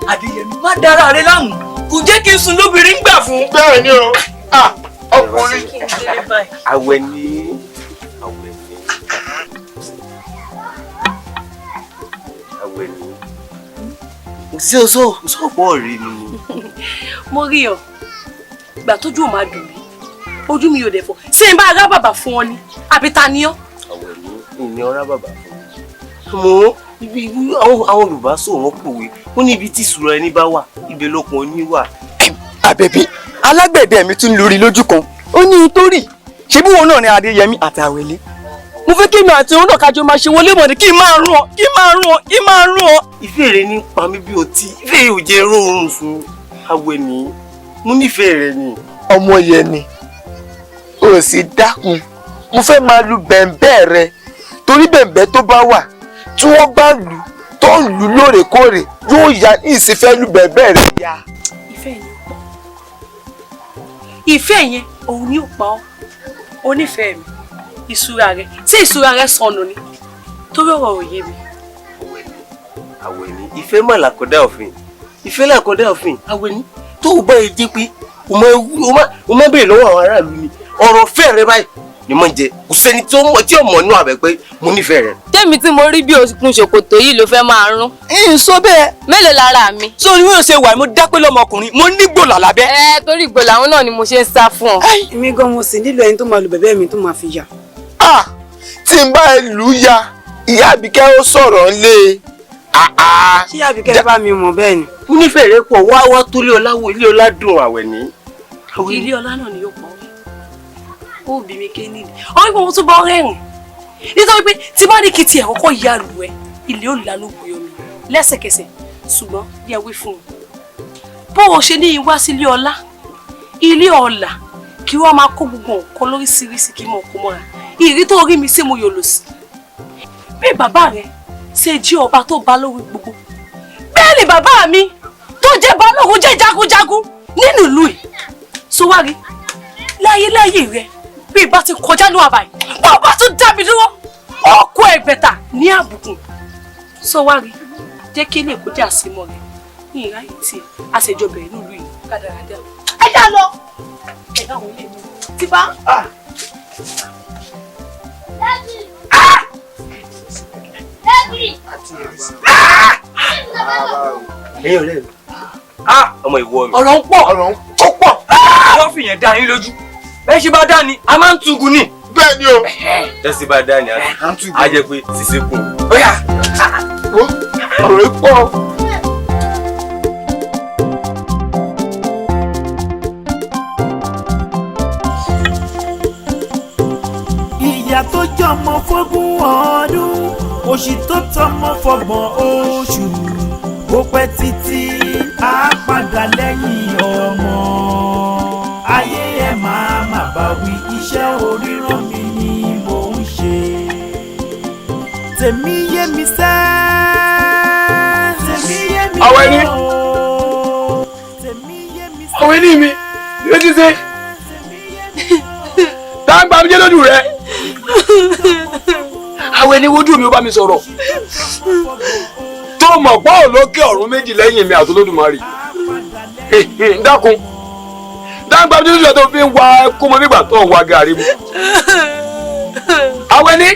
Adéyẹmí, má dára rẹ láàmú, kò jẹ́ kí n sùn lóbìnrin ń gbà fún. Bẹ́ẹ̀ ni o, ọkùnrin. Àwẹ̀ní, Àwẹ̀ní, Àwẹ̀ní. Ṣé o sọ sọ pọ̀ rí mi ni? Mo rí ọ. Ìgbà tójú ò máa dùn mí, ojú mi ò dẹ̀ fọ́. Ṣé n bá ará bàbà fún ọ ni àbí ta ni ọ́? Àwẹ̀ní, ìní ọ̀rá bàbà fún mi. Mo ibi àwọn Yorùbá sọ wọ́n pòwe, ó ní ibi tí ìṣúra ẹni bá wà, ibẹ̀ lọkàn ní wà. Àbẹ̀bí, alágbẹ̀dẹ mi tún lórí lójú kan, ó ní n tó rì. Ṣebí wọn náà ni Adéyẹmí àti Àwẹ̀lé. Mo fẹ́ kí mi àti òun náà kájọ máa ṣe wọlé mọ̀dé, kí n máa rún ọ, kí n máa rún ọ, kí n máa rún ọ. Ìfẹ́ rẹ ní pa mí bí ọtí, ìfẹ́ yóò jẹ́ rọrùn sùn. Àwẹ̀ní, mo nífẹ̀ẹ́ rẹ ni. Ọmọ yẹn ni o sì dákun, mo fẹ́ máa lu bẹ̀ǹbẹ̀ rẹ, torí bẹ̀ǹbẹ̀ tó bá wà tí wọ́n bá lù tó ń lù lóòrèkóòrè yóò ya ní ìsìnfẹ́ lu bẹ̀ǹbẹ̀ rẹ ya. Ìfẹ́ yẹn pọ̀, ìfẹ́ yẹn òun ni ó pa ọ́. Onífẹ̀ẹ́ mi, ìṣúra rẹ, tí ìṣúra rẹ sọnù ni, torí ọ̀rọ̀ ò yé mi. Àwẹ̀ní, ìfẹ́ mà làkọ̀dá òfin, ìfẹ́ làkọ̀dá òfin. Àwẹ̀ní, tó o bá yẹ jẹ́ pé o máa béèrè lọ́wọ́ àwọn aráàlú ni ọ̀rọ̀ fẹ́ rẹ báyìí ni mo ń jẹ, kò sẹ́ni tí ó mọ̀ nínú àbẹ̀ pé mo nífẹ̀ẹ́ rẹ. Tèmi tí mo rí bí okùn ṣòkòtò yìí ló fẹ́ máa rún. N sọ bẹ́ẹ̀. Mélòó lára mi. Sórí wíwọ́n ṣe wà, mo dápé lọ́mọkùnrin, mo ní gbòòlà lábẹ́. Ẹ torí gbòòlà àwọn náà ni mo ṣe ń sá fún ọ. Èmi gan mo sì nílò ẹni tó máa lu bẹ̀bẹ̀ mi tó máa fi yà. Tí n bá ẹ lù ú ya, ìyá Àbíkẹ́ ó sọ̀rọ̀ ńlé. Ṣé Àbíkẹ́ bá mi mọ̀ bẹ́ẹ̀ ni? Mo nífẹ̀ẹ́ rẹ pọ̀, wá wá tó lé ọlá wo ilé ọlá dùn. Àwẹ̀ní. Ilé ọlá náà ni yóò pọ̀, ó bí mi ké nílì ọ̀rẹ́ pé mo tún bọ́ rẹ́rìn, nítorí pé tí bá ní kí tiẹ̀ kọ́kọ́ ya lù ẹ́, ilé ò lánà buyọ̀ mi lẹ́sẹ̀kẹsẹ̀. Ṣùgbọ́n bí ẹ wí fún un bó o ṣe ní ìwá sílé ọlá, ilé ọlà, kí wọ́n máa kó gbogbo nǹkan lóríṣiríṣi kí mọ̀ kó mọ́ra ìrí tó rí mi sí mo yòlò sí. Bí bàbá rẹ ṣe jí ọba tó bá lórí gbogbo, bẹ́ẹ̀ ni bàbá mi tó jẹ́ balógun jẹ́ jagunjagun nínú ìlú yìí. Sówárí láyéláyé rẹ, bí ìbá ti kọjá ní àbáyé, bá ọba tún dá mi dúró, ọkọ ẹgbẹ̀ta ní àbùkù. Sówárí, jẹ́ kí ilé ìkọjá àsìmọ́ rẹ ní ìráyè tiẹ̀ àṣejọ bẹ̀rẹ̀ nílùú yìí kádàrádà. Ẹ já lọ ẹ bá wọn lé mi tí bá. Ẹ̀yin ọ̀rẹ́ mi, ọmọ ìwọ mi. Ọ̀rọ̀ ń pọ̀, ọ̀rọ̀ ń pọ̀. Wọ́n fìyẹn dá yín lójú, bẹ́ẹ̀ ṣe bá dá ni a máa ń tugun ni. Bẹ́ẹ̀ ni o. Tẹ́sí bá dá ni a jẹ́ pé ṣiṣẹ́ kù. Ó yá. Ọ̀rọ̀ ń pọ̀. Ìyá tó jọmọ fógún ọdún, òṣì tó tọmọ fọgbọ̀n oṣù, bó pẹ́ títí á padà lẹ́yìn ọmọ. Ayé ẹ̀ máa má bá wí, iṣẹ́ oríran mi ni mò ń ṣe. Tèmi yé mi sẹ́, tèmi yé mi Àwẹ̀ní. o. Tèmi yé mi sẹ́. Àwẹ̀ní mi, ló ti ṣe tá ń gba mi jẹ́ lójú rẹ. Àwẹ̀ní, wojú mi, ó bá mi sọ̀rọ̀ tó mọ̀ pọ́ òlókè ọ̀run méjì lẹ́yìn mi àti Olódùmarè. Dákun, dáńgbà mi lójú rẹ tó fi ń wa kó mọ nígbà tó ń wa gàrí mu. Àwẹ̀ní,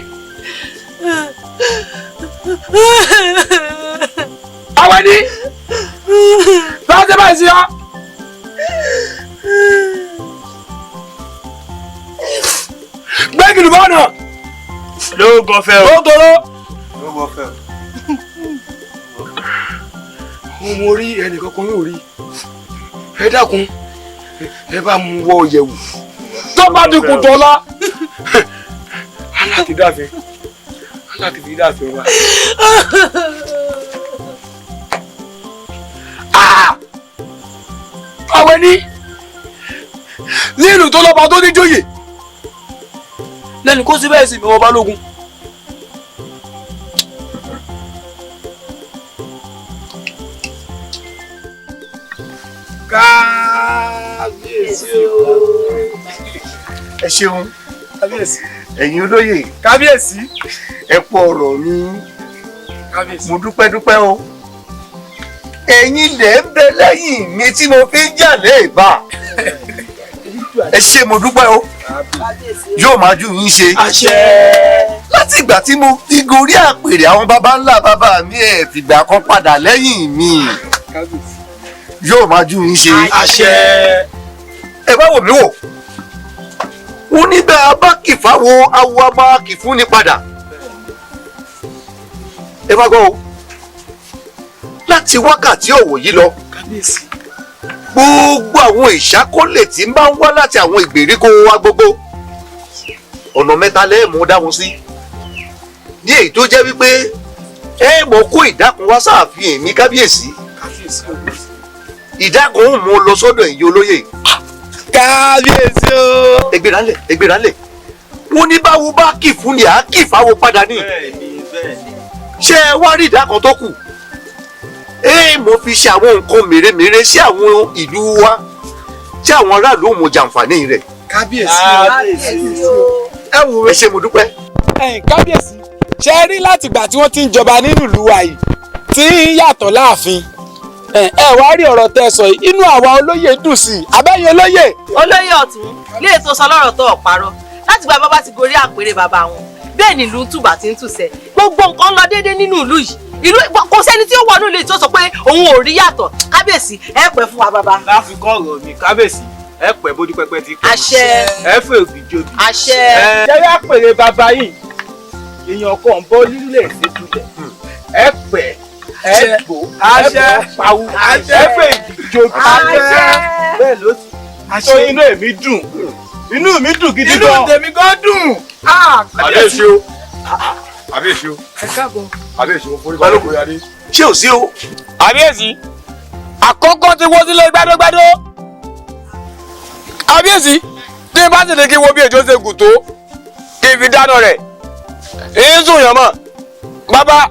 Àwẹ̀ní, láti báyìí sí ọ. Gbẹ́gìrì bọ́ọ̀nà. Lóògùn ọ̀fẹ́ o. Ó tọrọ. Lóògùn ọ̀fẹ́ o. Mo rí ẹnìkan kan yóò rí. Ẹ dákun, ẹ bá mú wọ yẹ̀wù. Tó bá dínkù tọ́lá. Aláti dáfin. Aláti fi dáfin wa. Àwẹ̀ní, ní ìlú tó lọ́ba tó níjòyè lẹ́nu kó sí bẹ́ẹ̀ sì mi wọ́n balógun. Kábíyèsí o. Ẹ ṣeun. Kábíyèsí. Ẹ̀yin olóyè. Kábíyèsí. Ẹ kú ọ̀rọ̀ mi. Kábíyèsí. Mo dúpẹ́ dúpẹ́ o. Ẹ̀yin lẹ̀ ń bẹ lẹ́yìn mi tí mo fi ń jà léèbà. Ẹ ṣé mo dúpẹ́ o, yóò máa jù yín ṣe. Láti ìgbà tí mo ti gorí àpèrè àwọn baba ńlá bàbá mi ẹ̀ fìgbà kan padà lẹ́yìn mi. Yóò máa jù yín ṣe. Ẹ bá wò mí wò, wọ́n ní bẹ́ẹ̀ a bá kì fáwo awo a máa kì fún ni padà. Ẹ bá gbọ́ o, láti wákàtí ọ̀wọ̀ yìí lọ, gbogbo àwọn ìṣákọ́lẹ̀ tí ń bá ń wá láti àwọn ìgbèríko wa gbogbo, ọ̀nà mẹ́ta lẹ́ẹ̀mú dá wọn sí. Ní èyí tó jẹ́ wípé ẹ mọ̀ kó ìdákun wá sáàfin èmi kábíyèsí, ìdákun ń mú lọ sọ́dọ̀ ẹ̀yin olóyè. Kábíyèsí o. Ẹgbẹ́ránlẹ̀ ẹgbẹ́ránlẹ̀, wọ́n ní báwo bá kì fún ni à á kì fáwo padà ní. Ṣé ẹ wá rí ìdákan tó kù? Ẹ mo fi ṣe àwọn nǹkan mèremère sí àwọn ìlú wa tí àwọn aráàlú ò mọ jàǹfààní rẹ̀. Kábíyèsí o. Ẹ wò ẹ ṣé mo dúpẹ́. Ẹ̀yin kábíyèsí, ṣe rí láti ìgbà tí wọ́n ti ń jọba nínú ìlú wa yìí tí ń yàtọ̀ láàfin. Ẹ wá rí ọ̀rọ̀ tẹ́ sọ yìí, inú àwa olóyè dùn sí i. Abẹ́yìn olóyè. Olóyè ọ̀tún lè tó sọ lọ́rọ̀ tó ọ̀parọ́. Láti gba bàbá ti gorí àpèrè bàbá wọn, bẹ́ẹ̀ ni ìlú ń tùbà tí ń tùsẹ̀. Gbogbo nǹkan lọ déédéé nínú ìlú yìí. Ìlú kò sẹ́ni tí ó wọnú ilé tí ó sọ pé òun ò rí yàtọ̀. Kábíyèsí, ẹ pẹ́ fún wa bàbá. Láfikún ọ̀rọ̀ mi, kábíyèsí, ẹ pẹ́ bójú pẹ́pẹ́ ti pẹ́. Àṣẹ. Ẹ fẹ́ òbí jobi. Àṣẹ. Ṣé àpèrè bàbá yìí, èèyàn kan ń bọ́ lílẹ̀ ṣètúlẹ̀. Ẹ pẹ́, ẹ gbó, ẹ bọ̀ pawú, ẹ fẹ́ òbí jobi. Àṣẹ. Bẹ́ẹ̀ ló ti. Tó inú èmi dùn, inú mi dùn gidi gan. Inú tèmi gan dùn. Àbíyèsí o. Àbíyèsí o. Ẹ káàbọ̀. Àbíyèsí o, forí balẹ̀ kò yára. Ṣé ò sí o? Àbíyèsí, àkọ́kọ́ ti wọ́ sílé gbádógbádó. Àbíyèsí, tí n bá sì ní kí wo bí èjò ṣe gùn tó, kí n fi dáná rẹ̀. Èyí sùn yàn mọ́. Bàbá,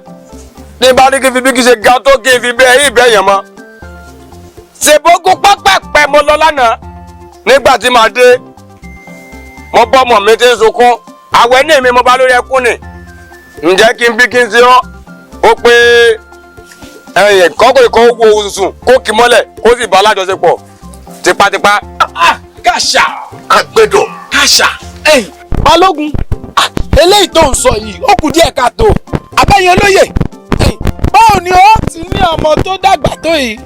tí n bá ní kí n fi bí kí ṣe ga tó kí n fi bẹ́ẹ̀ yìí bẹ́ẹ̀ yàn mọ́. Ṣèbógún pápẹ́pẹ́ mo lọ lánàá. Nígbà tí màá dé, mo bọ́ ọmọ mi tí ń sunkún. Àwẹ̀ ní èmi mo bá lórí ẹkún ni. Ǹjẹ́ kí n bí kí n ṣe ọ́? Ó pé ẹyìn kọ́kọ́ ìkọ́ wo sùn kó kì mọ́lẹ̀ kó sì bá alájọṣepọ̀ tipátipá. Kàṣà. Àgbẹ̀dọ̀. Kàṣà. Ẹ̀yin balógun, eléyìí tó ń sọ yìí ó kù díẹ̀ káàtó. Abẹ́yìn olóyè, báwo ni ó ti ní ọmọ tó dàgbà tó yìí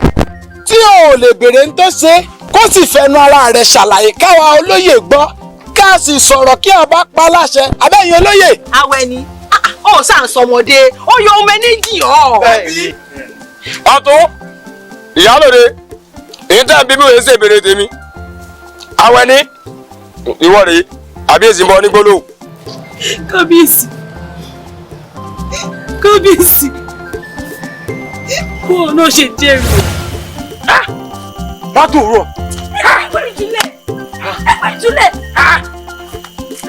tí ò lè béèrè ń tó ṣe kó sì fẹnu ara rẹ̀ ṣàlàyé káwa olóyè gbọ́ ká sì sọ̀rọ̀ kí ọba pa láṣẹ. Abẹ́yìn olóyè. Awẹ́ ni ó sàn sọmọdé ó yọ ọmọ ẹni jì ọ́. Ọ̀tún ìyálòde, èyí tẹ́ ń bí mi ò ṣe ìbéèrè tèmi. Awẹ́ ni ìwọ rèé, àbíyèsí ń bọ ní gbólóhùn. Kábíyèsí, kábíyèsí, bóun náà ṣe jẹ́rìí. Látòrò. Ẹ pẹ́ ìjúlẹ̀, ẹ pẹ́ ìjúlẹ̀.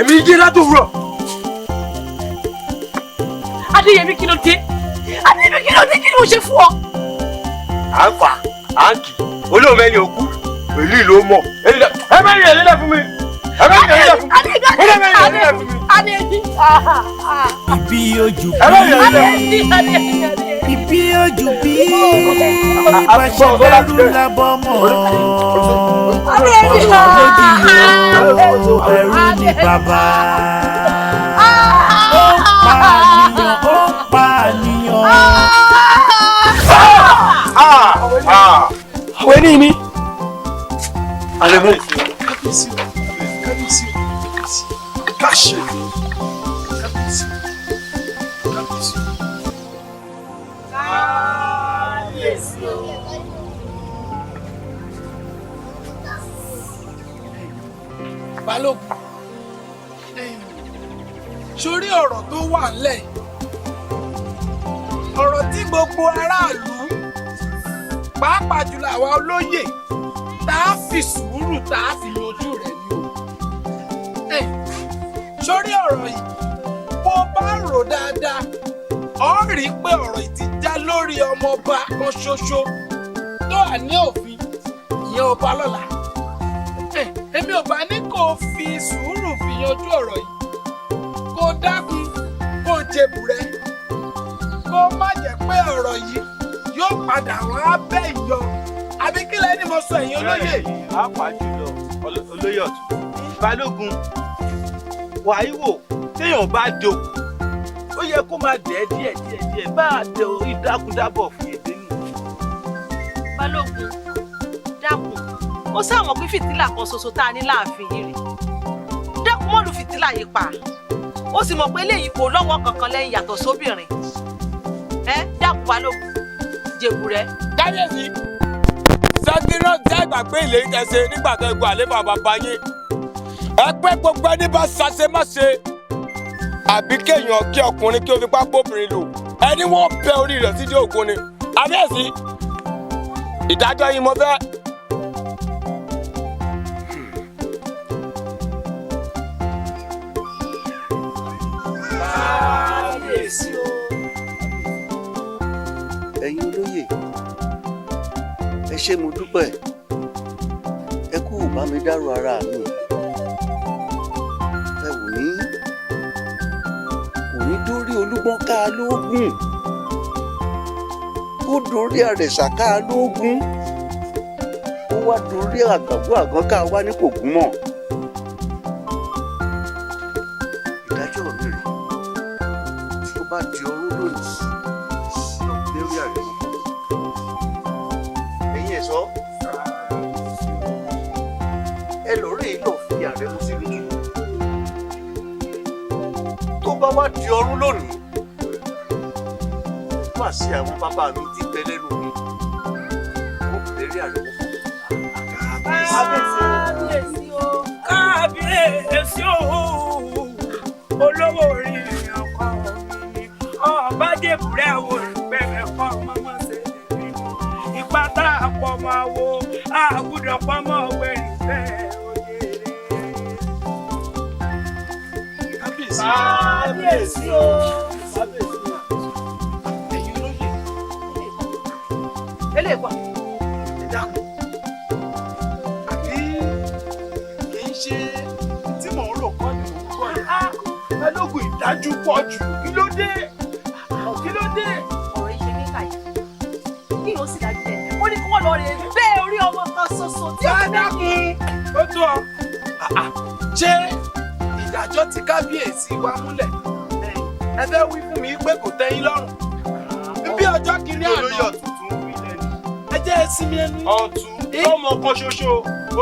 Èmi jẹ́ látòrò. Adéyẹmí kí ló dé? Adéyẹmí kí ló dé? Kí ni mo ṣe fún ọ? À ń fà, à ń kì, olóòmọ ẹni òkú, pẹ̀lú ìlú mọ̀. Ẹ má yẹ̀ nílẹ̀ fún mi. Ẹ má yẹ̀ nílẹ̀ fún mi. Ẹ má yẹ̀ nílẹ̀ fún mi. Adéyẹmí. Ibi ojú bí, ibi ojú bí, bàṣẹ bẹ̀rù làbọ̀ mọ́. Ọ̀rọ̀ lódì yóò ẹrú ní bàbá. Ó ń pànìyàn, ó ń pànìyàn. Àwọn ẹni mi. Àrẹ̀mú. Kábíyèsí o, kábíyèsí o, kábíyèsí o, kábíyèsí o, kábíyèsí o. Kábíyèsí o. Balógun, sórí ọ̀rọ̀ tó wà ńlẹ̀ yìí, ọ̀rọ̀ tí gbogbo aráàlú pàápàá jùlọ àwa olóyè tá a fi sùúrù tá a fi yanjú rẹ̀ ni o. Sórí ọ̀rọ̀ yìí, bó bá rò dáadáa, ó rí i pé ọ̀rọ̀ yìí ti já lórí ọmọọba kan ṣoṣo tó wà ní òfin, ìyẹn ọba lọ́la. Èmi ò bá ní kó fi sùúrù fi yanjú ọ̀rọ̀ yìí, kó dákun kó jebù rẹ, kó má jẹ́ pé ọ̀rọ̀ yìí yóò padà wá bẹ́ ìyọ. Àbí kí lẹ́ni mo sọ ẹ̀yin olóyè. Pàápàá jùlọ olóyè ọ̀tún. Balógun, wàá wò téèyàn bá dòkú ó yẹ kó máa dẹ̀ díẹ̀ díẹ̀ díẹ̀ bá a dẹ orí dákúdábọ̀ fún èdè nù. Balógun, dákun, ó sáwọn pé fìtílà kan ṣoṣo tá a ní láàfin yìí rè. Dákun mọ́ lu fìtílà yìí pa. Ó sì mọ̀ pé eléyìí kò lọ́wọ́ kankan lẹ́yìn yàtọ̀ sóbìnrin. Ẹ dákun Balógun, jèbù rẹ. Kábíyèsí, sẹ́ńtírọ̀ jẹ́ ìgbàgbé ìlérí tẹ̀sẹ̀ nígbà tó egun àléfà bàbá yín. Ẹ pé gbogbo ẹni bá ṣàṣe má ṣe àbí kéèyàn kí ọkùnrin kí ó fipá bóbìnrin lò ẹni wọ́n bẹ orí rẹ̀ sídìí ògùn ni. Kábíyèsí, ìdájọ́ yín mo fẹ́. Kábíyèsí o. Ẹ̀yin olóyè, ẹ ṣé mo dúpẹ́, ẹ kú bá mi dárò ara mi. Ẹ wò mí, kò ní dórí Olúgbọ́n ká lóògùn, kó dórí Àrẹ̀sà ká lóògùn, kó wá dórí Àgàbọ̀ Àgàn ká wá ní kò gún mọ́. Ìdájọ́ mi rèé, tó bá di ọrún lónìí, lọ bẹ́rí Àrẹ̀mọ. Ẹ̀yin ẹ̀ṣọ́, ẹ lọ́ọ́rẹ́ yìí lọ́ọ́ fi Àrẹ̀mọ sínú túbú. Tó bá wá di ọrún lónìí, má ṣe àwọn bàbá mi ti bẹ lẹ́nu mi, ó bẹ̀rẹ̀ Àrẹ̀mọ fún mi. Kábíyèsí o. Kábíyèsí o. Olówó orí ọkọ mi, ọba jèbúrẹ́ wo olùgbẹ̀rẹ̀ kọ́ mọ́mọ́ ṣe lè rí. Ipa tá a pọ̀ máa wo, a gbúdọ̀ pọ̀ mọ́ ọgbẹ́rì bẹ́ẹ̀ òye rẹ̀. Kábíyèsí o. Ẹ̀yin olóyè, Eléyìí pọ̀. ẹ dákun, àbí kì í ṣe tí mò ń rò kọ́ ni mò ń gbọ́ yìí. Balógun, ìdájú pọ̀ jù, kí ló dé? Kí ló dé? Ọ̀rọ̀ yìí ṣe ní kàyé. Kí yóò sì dájú ẹ̀. Ó ní kí wọ́n lọ rè bẹ́ẹ̀ orí ọmọ kan ṣoṣo tí ó Ẹ dákun, ó tó ọ. Ṣé ìdájọ́ tí kábíyèsí wa múlẹ̀ ẹ fẹ́ wí fún mi pé kò tẹ́ yín lọ́rùn? Bí ọjọ́ kìíní àná, Olóyè ọ̀tún tún wí lẹ́nu. ẹ jẹ́ ẹ sinmi ẹnu. Ọ̀tún lọ́mọ kan ṣoṣo,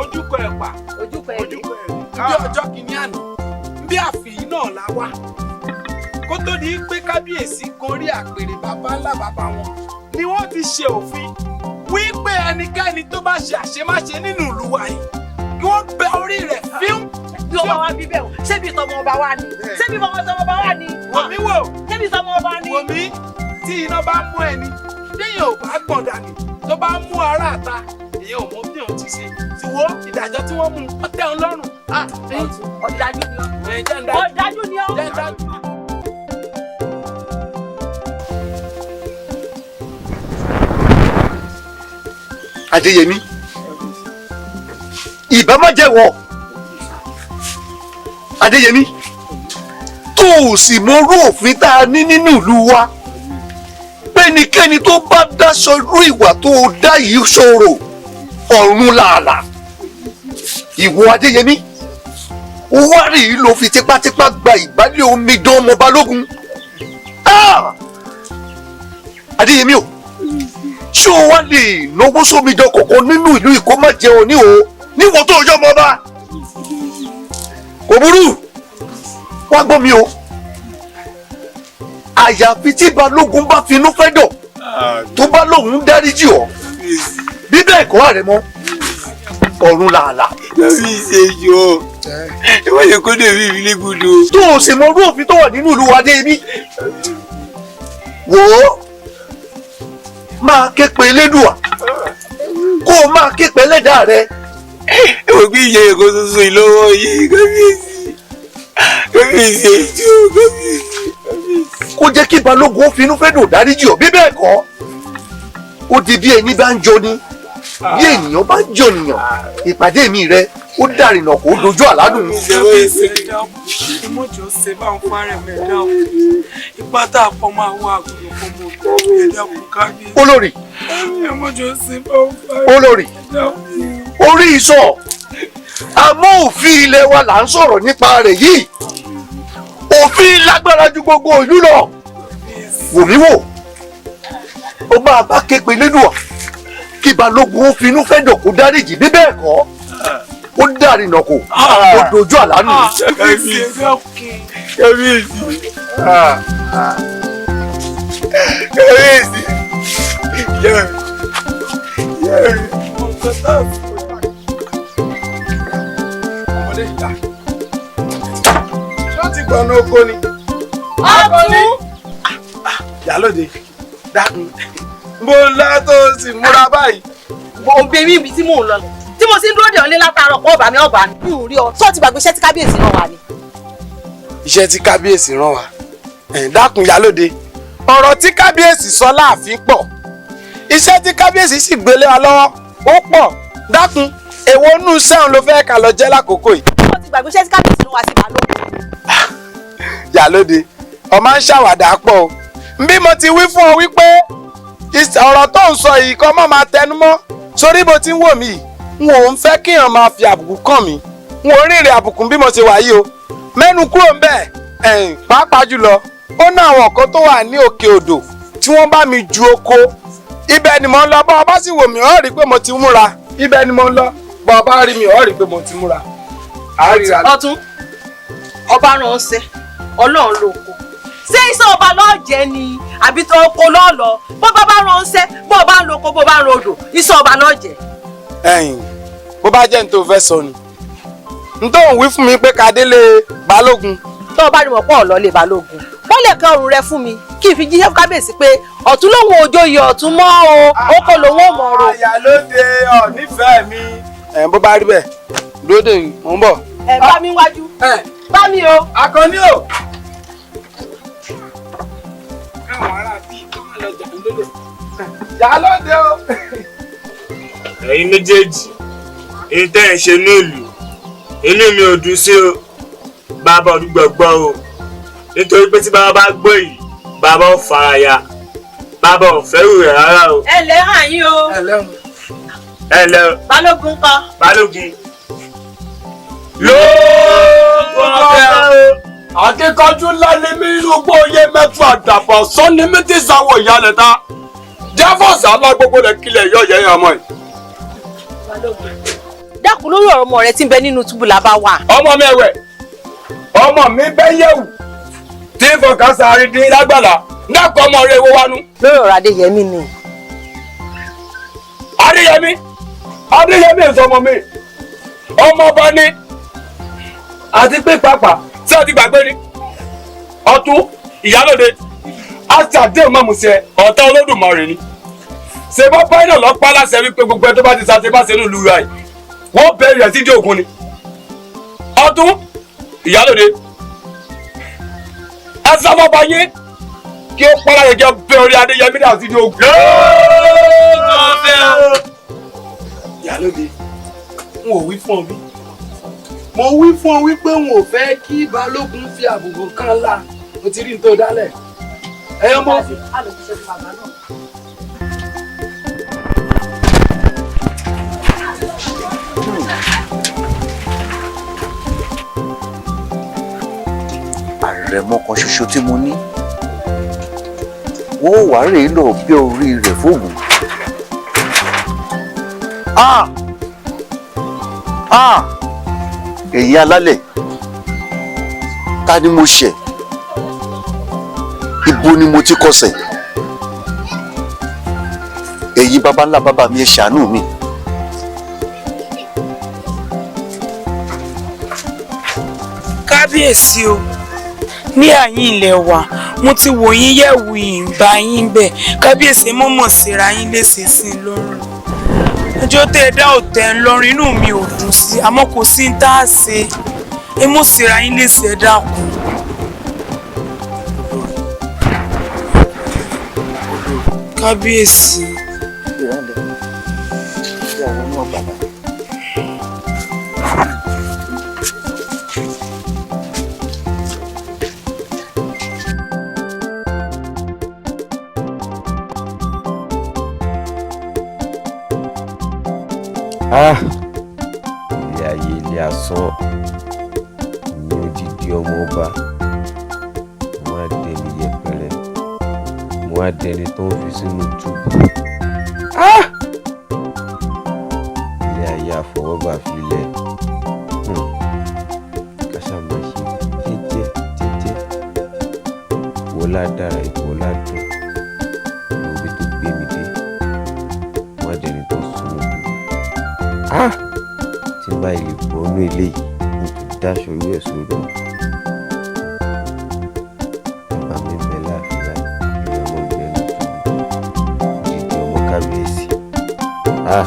ojúkọ ẹ̀pà. Ojúkọ ẹ̀rí. Bí ọjọ́ kìíní àná, bí àfihàn náà la wá. Kó tó di pé kábíyèsí gorí àpèrè bàbá ńlá bàbá wọn ni wọ́n ti ṣe òfin wípé ẹnikẹ́ni tó bá ṣe àṣemáṣe nínú ìlú wa yìí kí wọ́n bẹ orí rẹ̀ fíún. Bí ọba wa bí bẹ́ẹ̀ o, ṣé bí tọmọ ọba wa ni? Ṣé bí tọmọ ọba wa ni? Wò mí wò. Ṣé bí tọmọ ọba ni? Wò mí, tí iná bá mú ẹni, téèyàn ò bá gbọ̀n dànù, tó bá mú ará àta, èèyàn ò mọ bí òun ti ṣe. Ti wo ìdájọ́ tí wọ́n mú un, ó tẹ́ òun lọ́rùn. Ọ̀dájú ni ọ́. Ọ̀dájú ni ọ́. Jẹ́ ń dájú. Adéyẹmí, ìbá má jẹ́wọ́ Adéyẹmí, tó o sì mọrú òfin tá a ní nínú ìlú wa, pẹ́nikẹ́ni tó bá dáṣọ irú ìwà tó o dá yìí ṣòro ọ̀run làálàá. Ìwọ Adéyẹmí, ó wá rí i ló fi tipátipá gba ìgbálẹ̀ omidan ọmọ Balógun. Adéyẹmí o, ṣé o wá lè náwó sómidan kọ̀ọ̀kan nínú ìlú yìí kó má jẹ òní o níwọ̀n tó yọ ọmọ ọba? Kò burú, wá gbọ́ mi o. Àyàfi tí Balógun bá finú fẹ́ dọ̀ tó bá lóun dáríjì ọ́, bí bẹ́ẹ̀ kọ́ Àrẹ̀mọ, ọ̀run làálàá. Lórí ìṣèjọ, ẹ wọ́n yẹ kó dèbí ìbílẹ̀ gbọdọ̀. Tó o sì mọ irú òfin tó wà nínú ìlú wa dé ibi. Wò ó, máa ké pe Elédùà, kó o máa ké pe Ẹlẹ́dàá rẹ. Ẹ wò pé ìyá ẹ̀kọ́ tuntun yìí lọ́wọ́ yìí, kábíyèsí, kábíyèsí ẹjọ́, kábíyèsí, kábíyèsí. Kó jẹ́ kí Balógun ó finú fẹ́ dùn dáríjì ọ́, bí bẹ́ẹ̀ kọ́ ó di bí ẹni bá ń jọ ni, bí ènìyàn bá ń jọ nìyàn, ìpàdé mi rẹ ó dàrínà kó dojú àládùn. Ìmọ̀jọ́ ṣe bá ń fárẹ̀ mẹ́ta ipa tá a pọ̀ máa wọ àgùrò Olórí, olórí, orí ìsọ, àmọ́ òfin ilẹ̀ wa là ń sọ̀rọ̀ nípa rẹ̀ yìí. Òfin lágbára ju gbogbo ìlú lọ. Wò mí wò, ó máa bá képe lédùá kí balógun ó finú fẹ́dọ̀ kó dáríjì, bí bẹ́ẹ̀ kọ́ ó dàrínà kò ó dojú àlánù. Kábíyèsí, kábíyèsí, ìyá mi, ọmọdé ìta ṣé ó ti gbọ̀nà oko ni. Ọ̀tún. Ìyálóde, dákun, bó ńlá tó sì múra báyìí. Òun bí mi ibi tí mò ń lọ tí mo ti ń dúró dè ọ́ lé látàárọ̀ pọ̀ ọ̀bà mi ọ̀bà mi ò rí ọ sọ ti gbàgbé iṣẹ́ tí kábíyèsí rán wa ni. Iṣẹ́ tí kábíyèsí rán wa, dákun ìyálóde, ọ̀rọ̀ tí kábíyèsí sọ láàfin pọ̀, iṣẹ́ tí kábíyèsí sì gbélé wa lọ́wọ́ ó pọ̀. Dákun, èwo nù sẹ́wọ̀n ló fẹ́ ká lọ jẹ́ lákòókò yìí. Sọ ti gbàgbé iṣẹ́ tí kábíyèsí rán wa sí balógun. Ìyálóde, ọmọ ń ṣàwàdà pọ̀ o. Bí mo ti wí fún ọ wípé ọ̀rọ̀ tó ń sọ yìí kọ́ mọ́ máa tẹnu mọ́, sórí bó ti ń wò mí yìí, n ò ń fẹ́ kíyàn máa fi àbùkù kàn mí, n ò rìnrìn àbùkù bí mo ṣe wà yìí o. Mẹ́nu kúrò ń bẹ̀, ẹ̀yìn pàápàá jùlọ ó ná àwọn kan tó wà ní òkè odò tí wọ́n bá mi ju oko, ibẹ̀ ni mo ń lọ. Bọ́ ọ bá sì wò mí, ọ̀ rí pé mo ti múra. Ibẹ̀ ni mo ń lọ. Bọ́ ọ bá rí mi, ọ̀ rí pé mo ti múra. Ọ̀tún, ọba rán ọ ṣe Ọlọ́run ló kó. Ṣé iṣẹ́ ọba lọ́ọ́ jẹ́ ni àbí tó oko lọ́ọ́ lọ? Bó bá bá rán ṣẹ́, bó bá ń loko, bó bá ń rodò, iṣẹ́ ọba lọ́ọ́ jẹ́. Ẹ̀yin, bó bá jẹ́ ní tó fẹ́ sọ ni, n tó ń wí fún mi pé ká délé balógun. Tó o bá rí mọ̀ pọ̀ lọ lé balógun, wọ́n lè kan ọrùn rẹ fún mi kí n fi jíṣẹ́ fún kábíyèsí pé ọ̀tún lòun òjòyè ọ̀tún mọ́ o, oko lòun ò mọ̀ ro. Ìyálóde, ọ̀ nífẹ̀ẹ́ mi. Ẹ̀ bó bá rí bẹ́ẹ̀, dúró dè mí, mò ń bọ̀. Ẹ bá mi wájú, bá mi o. Akànní o. Káwọn ará bíi kọ́ máa lọ jà ń lólè. Ìyálóde o. Ẹ̀yin méjèèjì, èyí tẹ́ ẹ̀ ń ṣe nílùú, inú mi ò dùn sí o. Bàbá olùgbọ̀ gbọ́ o, nítorí pé tí bàbá bá gbọ́ yìí, bàbá ò faraya, bàbá ò fẹ́rù rẹ̀ rárá o. Ẹ lẹ́ hàn yín o. Ẹ lẹ́ o. Balógun kọ́. Balógun. Lóògùn ọ̀fẹ́ o. Akíkanjú ńlá ni mí inú gbóyè mẹ́tù àdàbọ̀ sọ́ni mi ti sáwọ̀ ìyálẹ̀ ta. Jáfọ̀sì alágbogbo rẹ̀ kílẹ̀ yọ̀ yẹ̀yìn ọmọ yìí. Dákun, lórí ọ̀rọ̀ ọmọ rẹ tí ń bẹ nínú túbú la bá wà. Ọmọ mi ẹ̀wẹ̀, ọmọ mi bẹ́ yẹ̀wù tí ń fọkàn sáré dín lágbàlá, dákun ọmọ rẹ wo wánú. Lórí ọ̀rọ̀ Adéyẹmí ni. Adéyẹmí, Adéyẹmí èso ọmọ mi, ọmọ ọba ni, àti pé pàápàá tí a ti gbàgbé ni. Ọ̀tún, ìyálóde, àti àdéhùn mọ̀mùsẹ̀ ọ̀tá Olódùmarè ni. Ṣé bá báyìí náà lọ pa láṣẹ wípé gbogbo ẹ tó bá ti ṣàṣe bá ṣe nílùú ra yìí, wọ́n bẹ̀rẹ̀ sí ìdí ògùn ni. Ọ̀tún, ìyálóde, ẹ sábà bá yín kí ó pa láṣẹ kí ó bẹ orí Adéyẹmí náà sí ìdí ògùn. Ìyálóde, n ò wí fún ọ bí. Mo wí fún ọ wípé n ò fẹ́ kí balógun fi àbùkù kan lá. Mo ti rí n tó dálẹ̀. Ẹ ọmọ. Àrẹ̀mọ kan ṣoṣo tí mo ní, wọ́n wà rèé lọ bẹ́ orí rẹ̀ fóògùn. Ah! Ah! Ẹ̀yin alálẹ̀, ta ni mo ṣẹ̀? Ibo ni mo ti kọsẹ̀? Ẹ̀yin baba ńlá bàbá mi, ẹ ṣàánú mi. Kábíyèsí o, ní àyín ilẹ̀ wa mo ti wò yín yẹ̀wù ìgbà yín bẹ́ẹ̀. Kábíyèsí mọ̀mọ̀ síra yín léṣe sí i lọ́rùn. Ẹjọ́ tẹ́ ẹ dá òtẹ́ ń lọ́rùn, inú mi ò dùn sí, àmọ́ kò sí ní tá a ṣe. Ẹ mọ̀ síra yín léṣe, ẹ dákun. Kábíyèsí. Ah, ilé ayé ilé asán, ní odidi ọmọ ọba, mo á dẹni yẹpẹrẹ, mo á dẹni tó ń fi sínú túbú. Ah, ilé ayé àfọwọ́bà filẹ̀. Kásá máa ṣe jẹ́jẹ́ jẹ́jẹ́. Wọlá dára, ìwọlá dùn, ibi tó gbé mi dé, mo á dẹni tó sínú túbú. Ah, tí n bá ilé bọ́nú ilé yìí, n tún dáṣọ irú ẹ̀ sórí. Bàbá mi ń bẹ láàfin báyìí, èmi ọmọ ń bẹ ní túbú, odidi ọmọ kábíyèsí. Ah,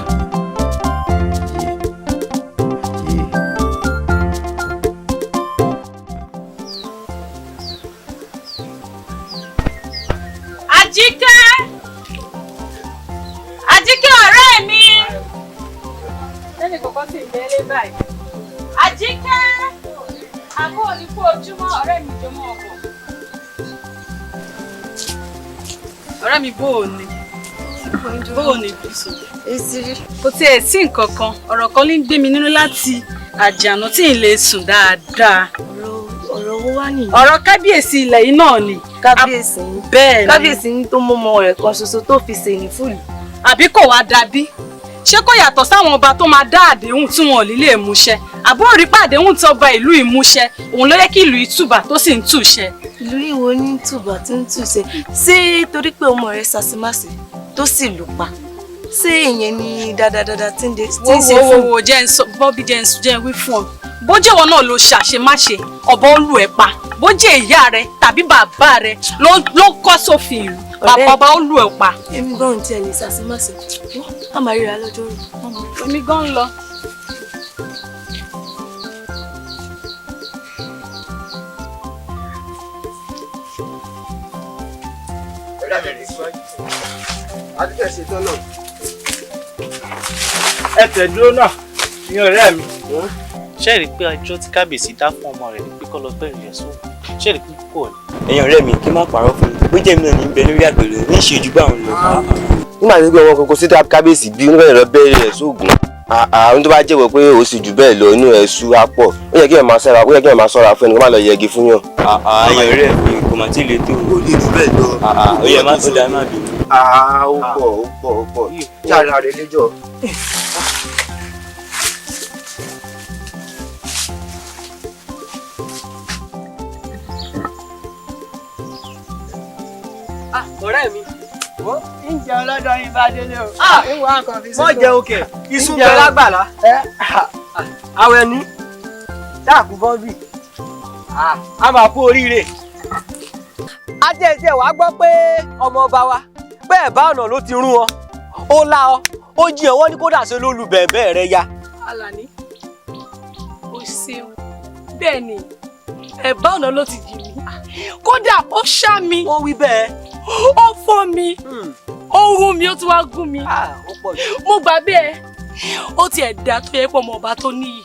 ayé, ayé. Àjíkẹ́! Àjíkẹ́ ọ̀rẹ́ mi! Lẹ́nu kọ̀ọ̀kan sì ń bẹ́lé báyìí. Àjíkẹ́! Àbó òní kú ojúmọ́ ọ̀rẹ́ mi jọmọ́ ọkọ̀. Ọ̀rẹ́ mi bó o ní? Bó o ní bùsùn? Kò tiẹ̀ sí nǹkan kan, ọ̀rọ̀ kan ló ń gbé mi nínú láti àjànà tí ì lè sùn dáadáa. Ọ̀rọ̀ owó wá nìyí. Ọ̀rọ̀ kábíyèsí ilẹ̀ yìí náà ni. Kábíyèsí yín. Bẹ́ẹ̀ ni. Kábíyèsí yín tó mọ́mọ́ rẹ̀ kan ṣoṣo tó fi ṣe ní fúlù. Àbí kò wá dàbí? Ṣé kò yàtọ̀ sáwọn ọba tó máa dá àdéhùn tí wọn ò ní lè múṣẹ? Àbúrò rí pé àdéhùn tí ọba ìlú ìmúṣẹ, òun ló yẹ kí ìlú ìtùbà tó sì ń túṣẹ. Ìlú ìwò ní tùbà tí ń túṣẹ. Ṣé torí pé ọmọ rẹ̀ ṣàṣemáṣe tó sì lù pa? Ṣé ìyẹn ni dáadáa tí ń ṣe Wo wo fún? wo jẹ́ ń sọ Bọ́bí jẹ́ ń sọ jẹ́ ń wí fún ọ. Bójú ìwọ náà ló ṣàṣemáṣe, ọ̀bọ ó lù ẹ́ pa. Bójú ìyá rẹ tàbí bàbá rẹ ló kọ́ sófin ìlú. Bàbá ọba ó lù ẹ́ pa. Èmi gan ò tiẹ̀ lè ṣàṣemáṣe. Wọ́n á máa ríra lọ́jọ́ rú. Èmi gan ń lọ. Ẹ tẹ̀dúró náà ní ọ̀rẹ́ mi. Ṣé rí i pé ọjọ́ tí kábíyèsí dá fún ọmọ rẹ̀ ni pé kó lọ bẹ̀rẹ̀ rẹ̀ sóògùn? Ṣé rí i pé púpọ̀ ni? Ẹ̀yin ọ̀rẹ́ mi, kí n má parọ́ fún yín, bó jẹ́ mi náà ní bẹ lórí àgbèrè ní ìṣèjú bá òun lọ. Nígbà tí gbé ọmọ kankan sí kábíyèsí bí oníbẹ̀rẹ̀ lọ bẹ̀rẹ̀ rẹ̀ sóògùn, àwọn tó bá jẹ́wọ́ pé ó sì jù bẹ́ẹ̀ lọ, inú ẹ̀ sú á pọ̀. Ó yẹ kí ẹ̀ máa ṣọ́ra, ó yẹ kí ẹ̀ máa ṣọ́ra fún ẹni kó má lọ yẹgi fún yàn. Ẹ̀yin ọ̀rẹ́ mi, kò mà tí ì le tó. Ó lè jù bẹ́ẹ̀ lọ. Ó yẹ má ó dáa má bínú. Ó pọ̀, ó pọ̀, ó pọ̀. Ṣé ara rẹ̀ léjọ́? Ọ̀rẹ́ mi, ń jẹun lọ́dọ̀ yín bá délé o. Mọ̀ jẹ òkè, iṣu ń bẹ lágbàlá. Àwẹ̀ ní dáàkú bọ́ǹbì, a máa kú oríire. Ajẹ́jẹ́ wàá gbọ́ pé ọmọ ọba wa bẹ́ẹ̀ bá ọ̀nà ló ti rún ọ, ó lá ọ, ó jí ọ, wọ́n ní kódà ṣe ló lu bẹ̀ẹ̀bẹ́ rẹ ya. Àlàní, o ṣeun. Bẹ́ẹ̀ ni, ẹ̀bá ọ̀nà ló ti jì mí. Kódà ó ṣá mi. Wọ́n wí bẹ́ẹ̀. Ó fọ́ mi. Ó rún mi, ó tún wá gún mi. Mo gbà bẹ́ẹ̀. Ó tiẹ̀ dá tó yẹ pé ọmọ ọba tó níyì.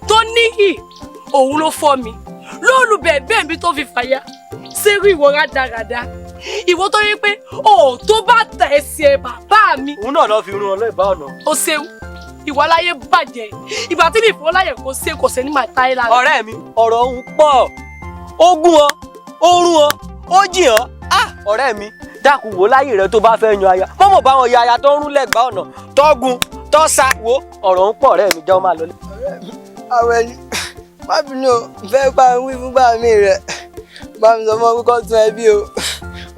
Tó níyì, òun ló fọ́ mi. Lóòlù bẹ̀ẹ̀bẹ́ mi tó fi fàya. Ṣerú ìwọ rádaràda. Ìwọ tó yẹ pé ò tó bá tà ẹsẹ̀ bàbá mi. Òun náà lọ fi rún ọ lọ́ìbá ọ̀nà. O ṣeun. Ìwà láyé bàjẹ́. Ìgbà tí mi fọ́ láyè kò ṣe kò ṣe ní màá táyé lára. Ọ̀rẹ́ mi, ọ̀rọ̀ òun pọ̀. Ó gún ọ, ó rún ọ, ó jìn ọ. Ọ̀rẹ́ mi, dákun wò láyè rẹ tó bá fẹ́ yan aya. Mọ́mọ́ bá wọn ya aya tó ń rún lẹ́gbàá ọ̀nà, tó gun, tó sa wo. Ọ̀rọ̀ ń pọ̀ ọ̀rẹ́ mi, jẹ́ ó máa lọlé. Àwẹ̀ ni, má bínú o, fẹ́ bá mi wí fún bá mi rẹ̀. Bá mi sọ fún ọ pé kó tún ẹbí o,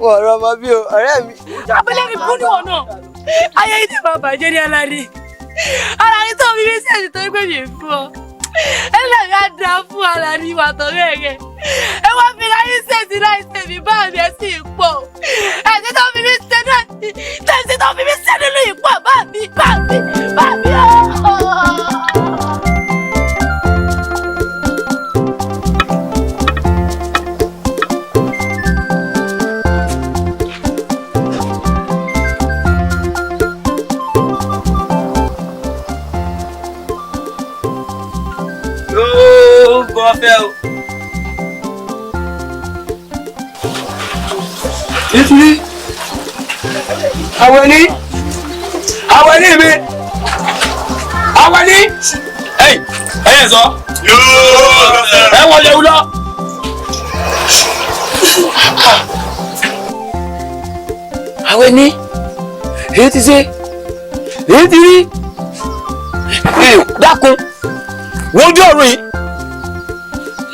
wọn ò rọmọ bí o, ọ̀rẹ́ mi. Abúlé mi kú níwọ̀n náà. Ayé yìí ti máa bàjẹ́ ní Aládé. Aládé tó fi mí sẹ́ẹ̀sì tó ń gbé mi fún ọ. Ẹlẹ́mi á da fún Aládé ìwà tọ̀rẹ́ rẹ̀. Ẹ wá fi láyé sẹ́ẹ̀sì láì sẹ́mi bá mi ẹ̀ sì pọ̀. Ẹ̀sìn tó fi mí sẹ́ náà tẹ̀sí tó fi mí sẹ́ nínú ìpọ̀ bá mi bá mi bá mi ọ̀. Yóò gbọ́ fẹ́ o. Ìtúrí, àwẹ̀ ní, àwẹ̀ ní mi. Àwọn ní ẹyẹ sọ. Ẹ wọlé wúlọ. Àwọn ní èyí ti ṣe èyí ti rí dákun wojú ọ̀run yìí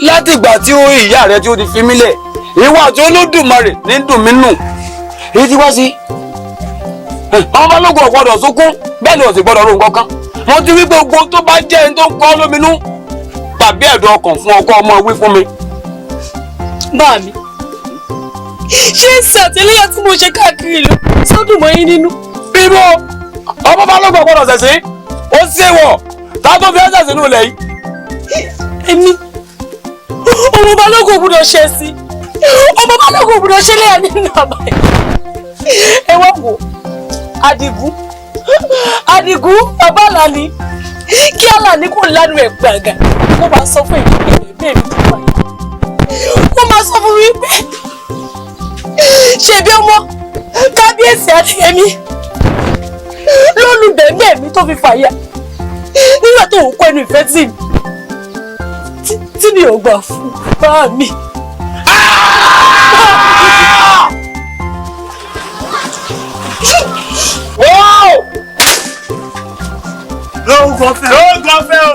láti ìgbà tí ó ìyá rẹ tí ó ti fi mí lẹ̀ ìwà àti Olódùmarè ní dùn mí nù èyí ti wá sí ọmọ balógun ò gbọ́dọ̀ sunkún bẹ́ẹ̀ ni ò sì gbọ́dọ̀ ro nǹkan kan mo ti wí pé gbogbo tó bá jẹ́ ẹni tó ń kọ́ lóminú tàbí ẹ̀dùn ọkàn fún ọkọ ọmọ wí fún mi. Bá mi ṣé ń ṣàtìlẹ́yìn tí mo ṣe káàkiri ìlú sódùn mọ́ yín nínú. Bíbó ọmọ balógun ò gbọ́dọ̀ ṣẹ̀sín ó ṣèwọ̀ tá tó fi ẹ́ ṣẹ̀sín nù lẹ̀ yìí. Èmi ọmọ balógun ò gbọ́dọ̀ ṣe sí ọmọ balógun ò gbọ́dọ̀ ṣe léyà nínú àbáyé. Ẹ wá wò Àdìgún Àdìgún bàbá Àlàní kí Àlàní kò lánàá ẹ̀ gbàgà kó máa sọ fún èmi pé bẹ́ẹ̀ mi ti wà yìí kó máa sọ fún mi pé ṣebí ọmọ kábíyèsí Adéyẹmí ló lu bẹ̀m̀bẹ̀ mi tó fi fàyà nígbà tó ń kọ́ ẹnu ìfẹ́ tì mí tí mi ò gbà fún bá mi. Lóògùn ọ̀fẹ́. Lóògùn ọ̀fẹ́ o.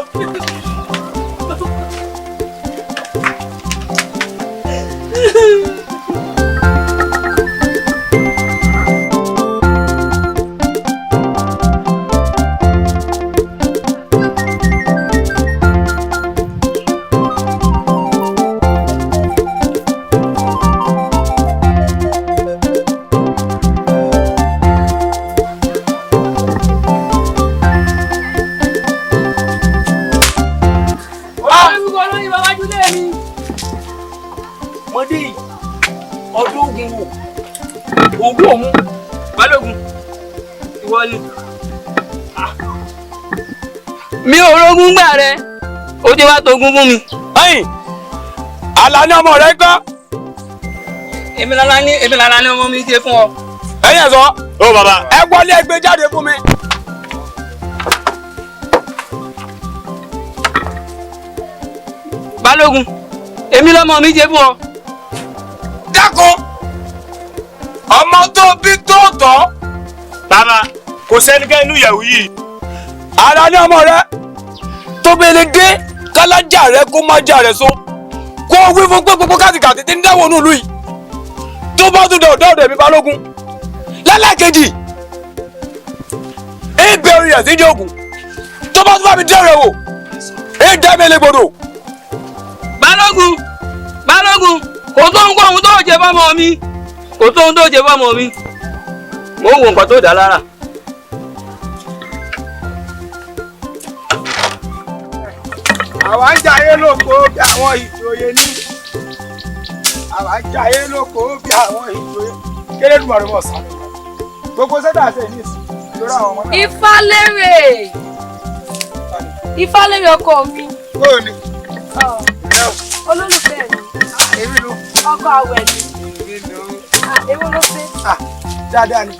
Mi ò rógún gbà rẹ ó ti wá togún fún mi. Ẹ̀yin Àlàní ọmọ rẹ ń kọ́. Èmi lálá ní ọmọ mi ṣe fún ọ. Ẹ̀yin ẹ̀ sọ. Ó bàbá. Ẹ wọlé ẹ gbé jáde fún mi. Balógun èmi lọmọ mi ṣe fún ọ. Dákun ọmọ tó bí tó tọ́. Bàbá kò sẹ́nikẹ́ni inú ìyẹ̀wù yìí. Àlàní ọmọ rẹ tó bẹ́ẹ̀ dé kálájà rẹ kó má jà rẹ so kó wí fún pé gbogbo kàtìkàtì tí ń dáwọ́ inú ìlú yìí tó bá tún dọ̀dọ̀ ọ̀dọ̀ mi Balógun lẹ́lẹ́kejì ìbẹ̀ orí rẹ̀ sí ní ògùn tó bá tún bá mi dẹ́rẹ̀ wò ìdá mi lè gbọdọ̀. Balógun Balógun kò tó ń kó ohun tó jẹ fọmọ mi kò tó ohun tó jẹ fọmọ mi mò ń wo nǹkan tó dá lára. Àwa ń jayé lóko bí àwọn ìjòyè ní. Àwa ń jayé lóko bí àwọn ìjòyè. Kérédùmarè mọ̀ sáré. Gbogbo sẹ́dá ṣe ní ìsìn lórí àwọn ọmọ náà. Ifálérè Ifálérè ọkọ mi. Bóò ni. Olólùfẹ́ mi. Èmi ló. Ọkọ àwẹ̀ mi. Èmi ló. Èwo ló ṣe. Dáadáa ni.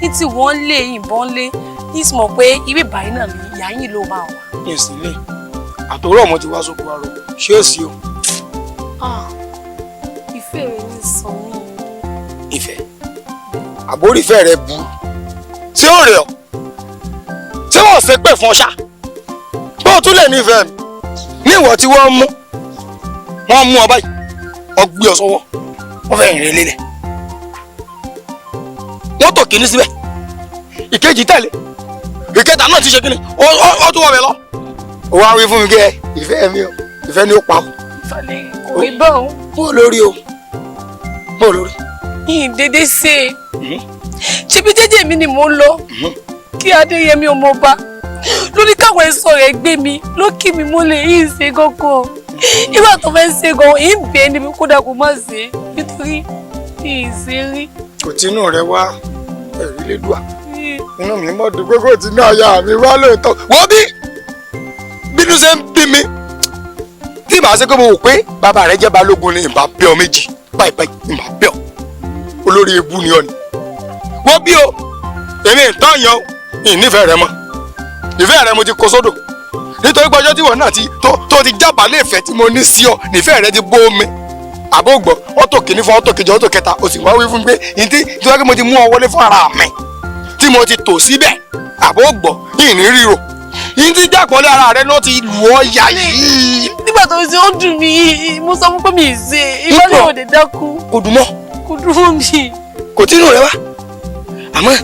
Ní tí wọ́n lé ìbọn lé ní sì mọ̀ pé ibi báyìí náà ni ìyá yín ló máa wà. Ìsìnlẹ̀ àtòwúrọ̀ mo ti wá sóko arọ ṣé ó sí o. Ìfẹ́ rẹ ní sọ mí. Ìfẹ́ àbórí ìfẹ́ rẹ bu ṣé ó rẹ̀ ọ́ ṣé wọ́n ṣe pé fún ọ ṣá bó o tún lè nífẹ̀ẹ́ mi ní ìwọ tí wọ́n mú ọ báyìí ọgbẹ́ ọ sọ́wọ́ wọ́n fẹ́ rìn lélẹ̀ wọ́n tò kíní síbẹ̀ ìkejì tẹ̀lé ìkẹta náà ti ṣe kíni ó tún wọ̀ bẹ̀ lọ. Ó wá wí fún mi kí ẹ ìfẹ́ mi o ìfẹ́ ni ó pa o. Kò rí bá òun. Bó lórí o bó lórí. Yìí dédé ṣe é ṣebí jẹ́jẹ́ mi ni mò ń lọ kí Adéyẹmí ọmọọba lórí káwọn ẹ̀ṣọ́ rẹ̀ gbé mi ló kí mi mọ́lẹ̀ yìí ṣe gọ́gọ́ ìgbà tó fẹ́ ṣe gan yìí ń bẹ́ẹ̀ níbi kódà kó má ṣe nítorí yìí ṣe rí. Kò tínú rẹ wá ẹ̀rí lédùá inú mi mọ̀ dùn gbogbo tí náà ya mi wá lóòótọ́ wọ́n bí bínú ṣe ń bí mi tí màá ṣe pé mo wò pé bàbá rẹ jẹ́ balógun ni ìbá bẹ́ ọ méjì báyìí báyìí ìbá bẹ́ ọ olórí ebu ni ọ ni wọ́n bí o èmi ìtàn yan ìnífẹ̀ẹ́ rẹ mọ́. Ìfẹ́ rẹ mo ti kó sódò nítorí pé ọjọ́ tí ìwọ náà ti tó ti jábàálẹ̀ ìfẹ́ tí mo ní sí ọ nífẹ̀ẹ́ rẹ ti bó mi. Àbógbọ́ ọ̀tọ̀ kìíní fún ọ̀tọ̀ kejì ọ̀tọ̀ kẹta, o sì wá wí fún mi pé ìdí tí wọ́n kí mo ti mú ọ wọlé fún ara mi tí mo ti tò síbẹ̀. Àbógbọ́ ìní ríro ìdí jápọ̀lẹ́ ara rẹ náà ti lù ọ́ yá yìí. Nígbà tó ṣe ó dùn mí, mo sọ fún pé mi ì ṣe ìbálẹ̀ òde dákú. Kò dùn mọ́. Kò dùn mọ́ mi. Kò tí inú rẹ wá. Àmọ́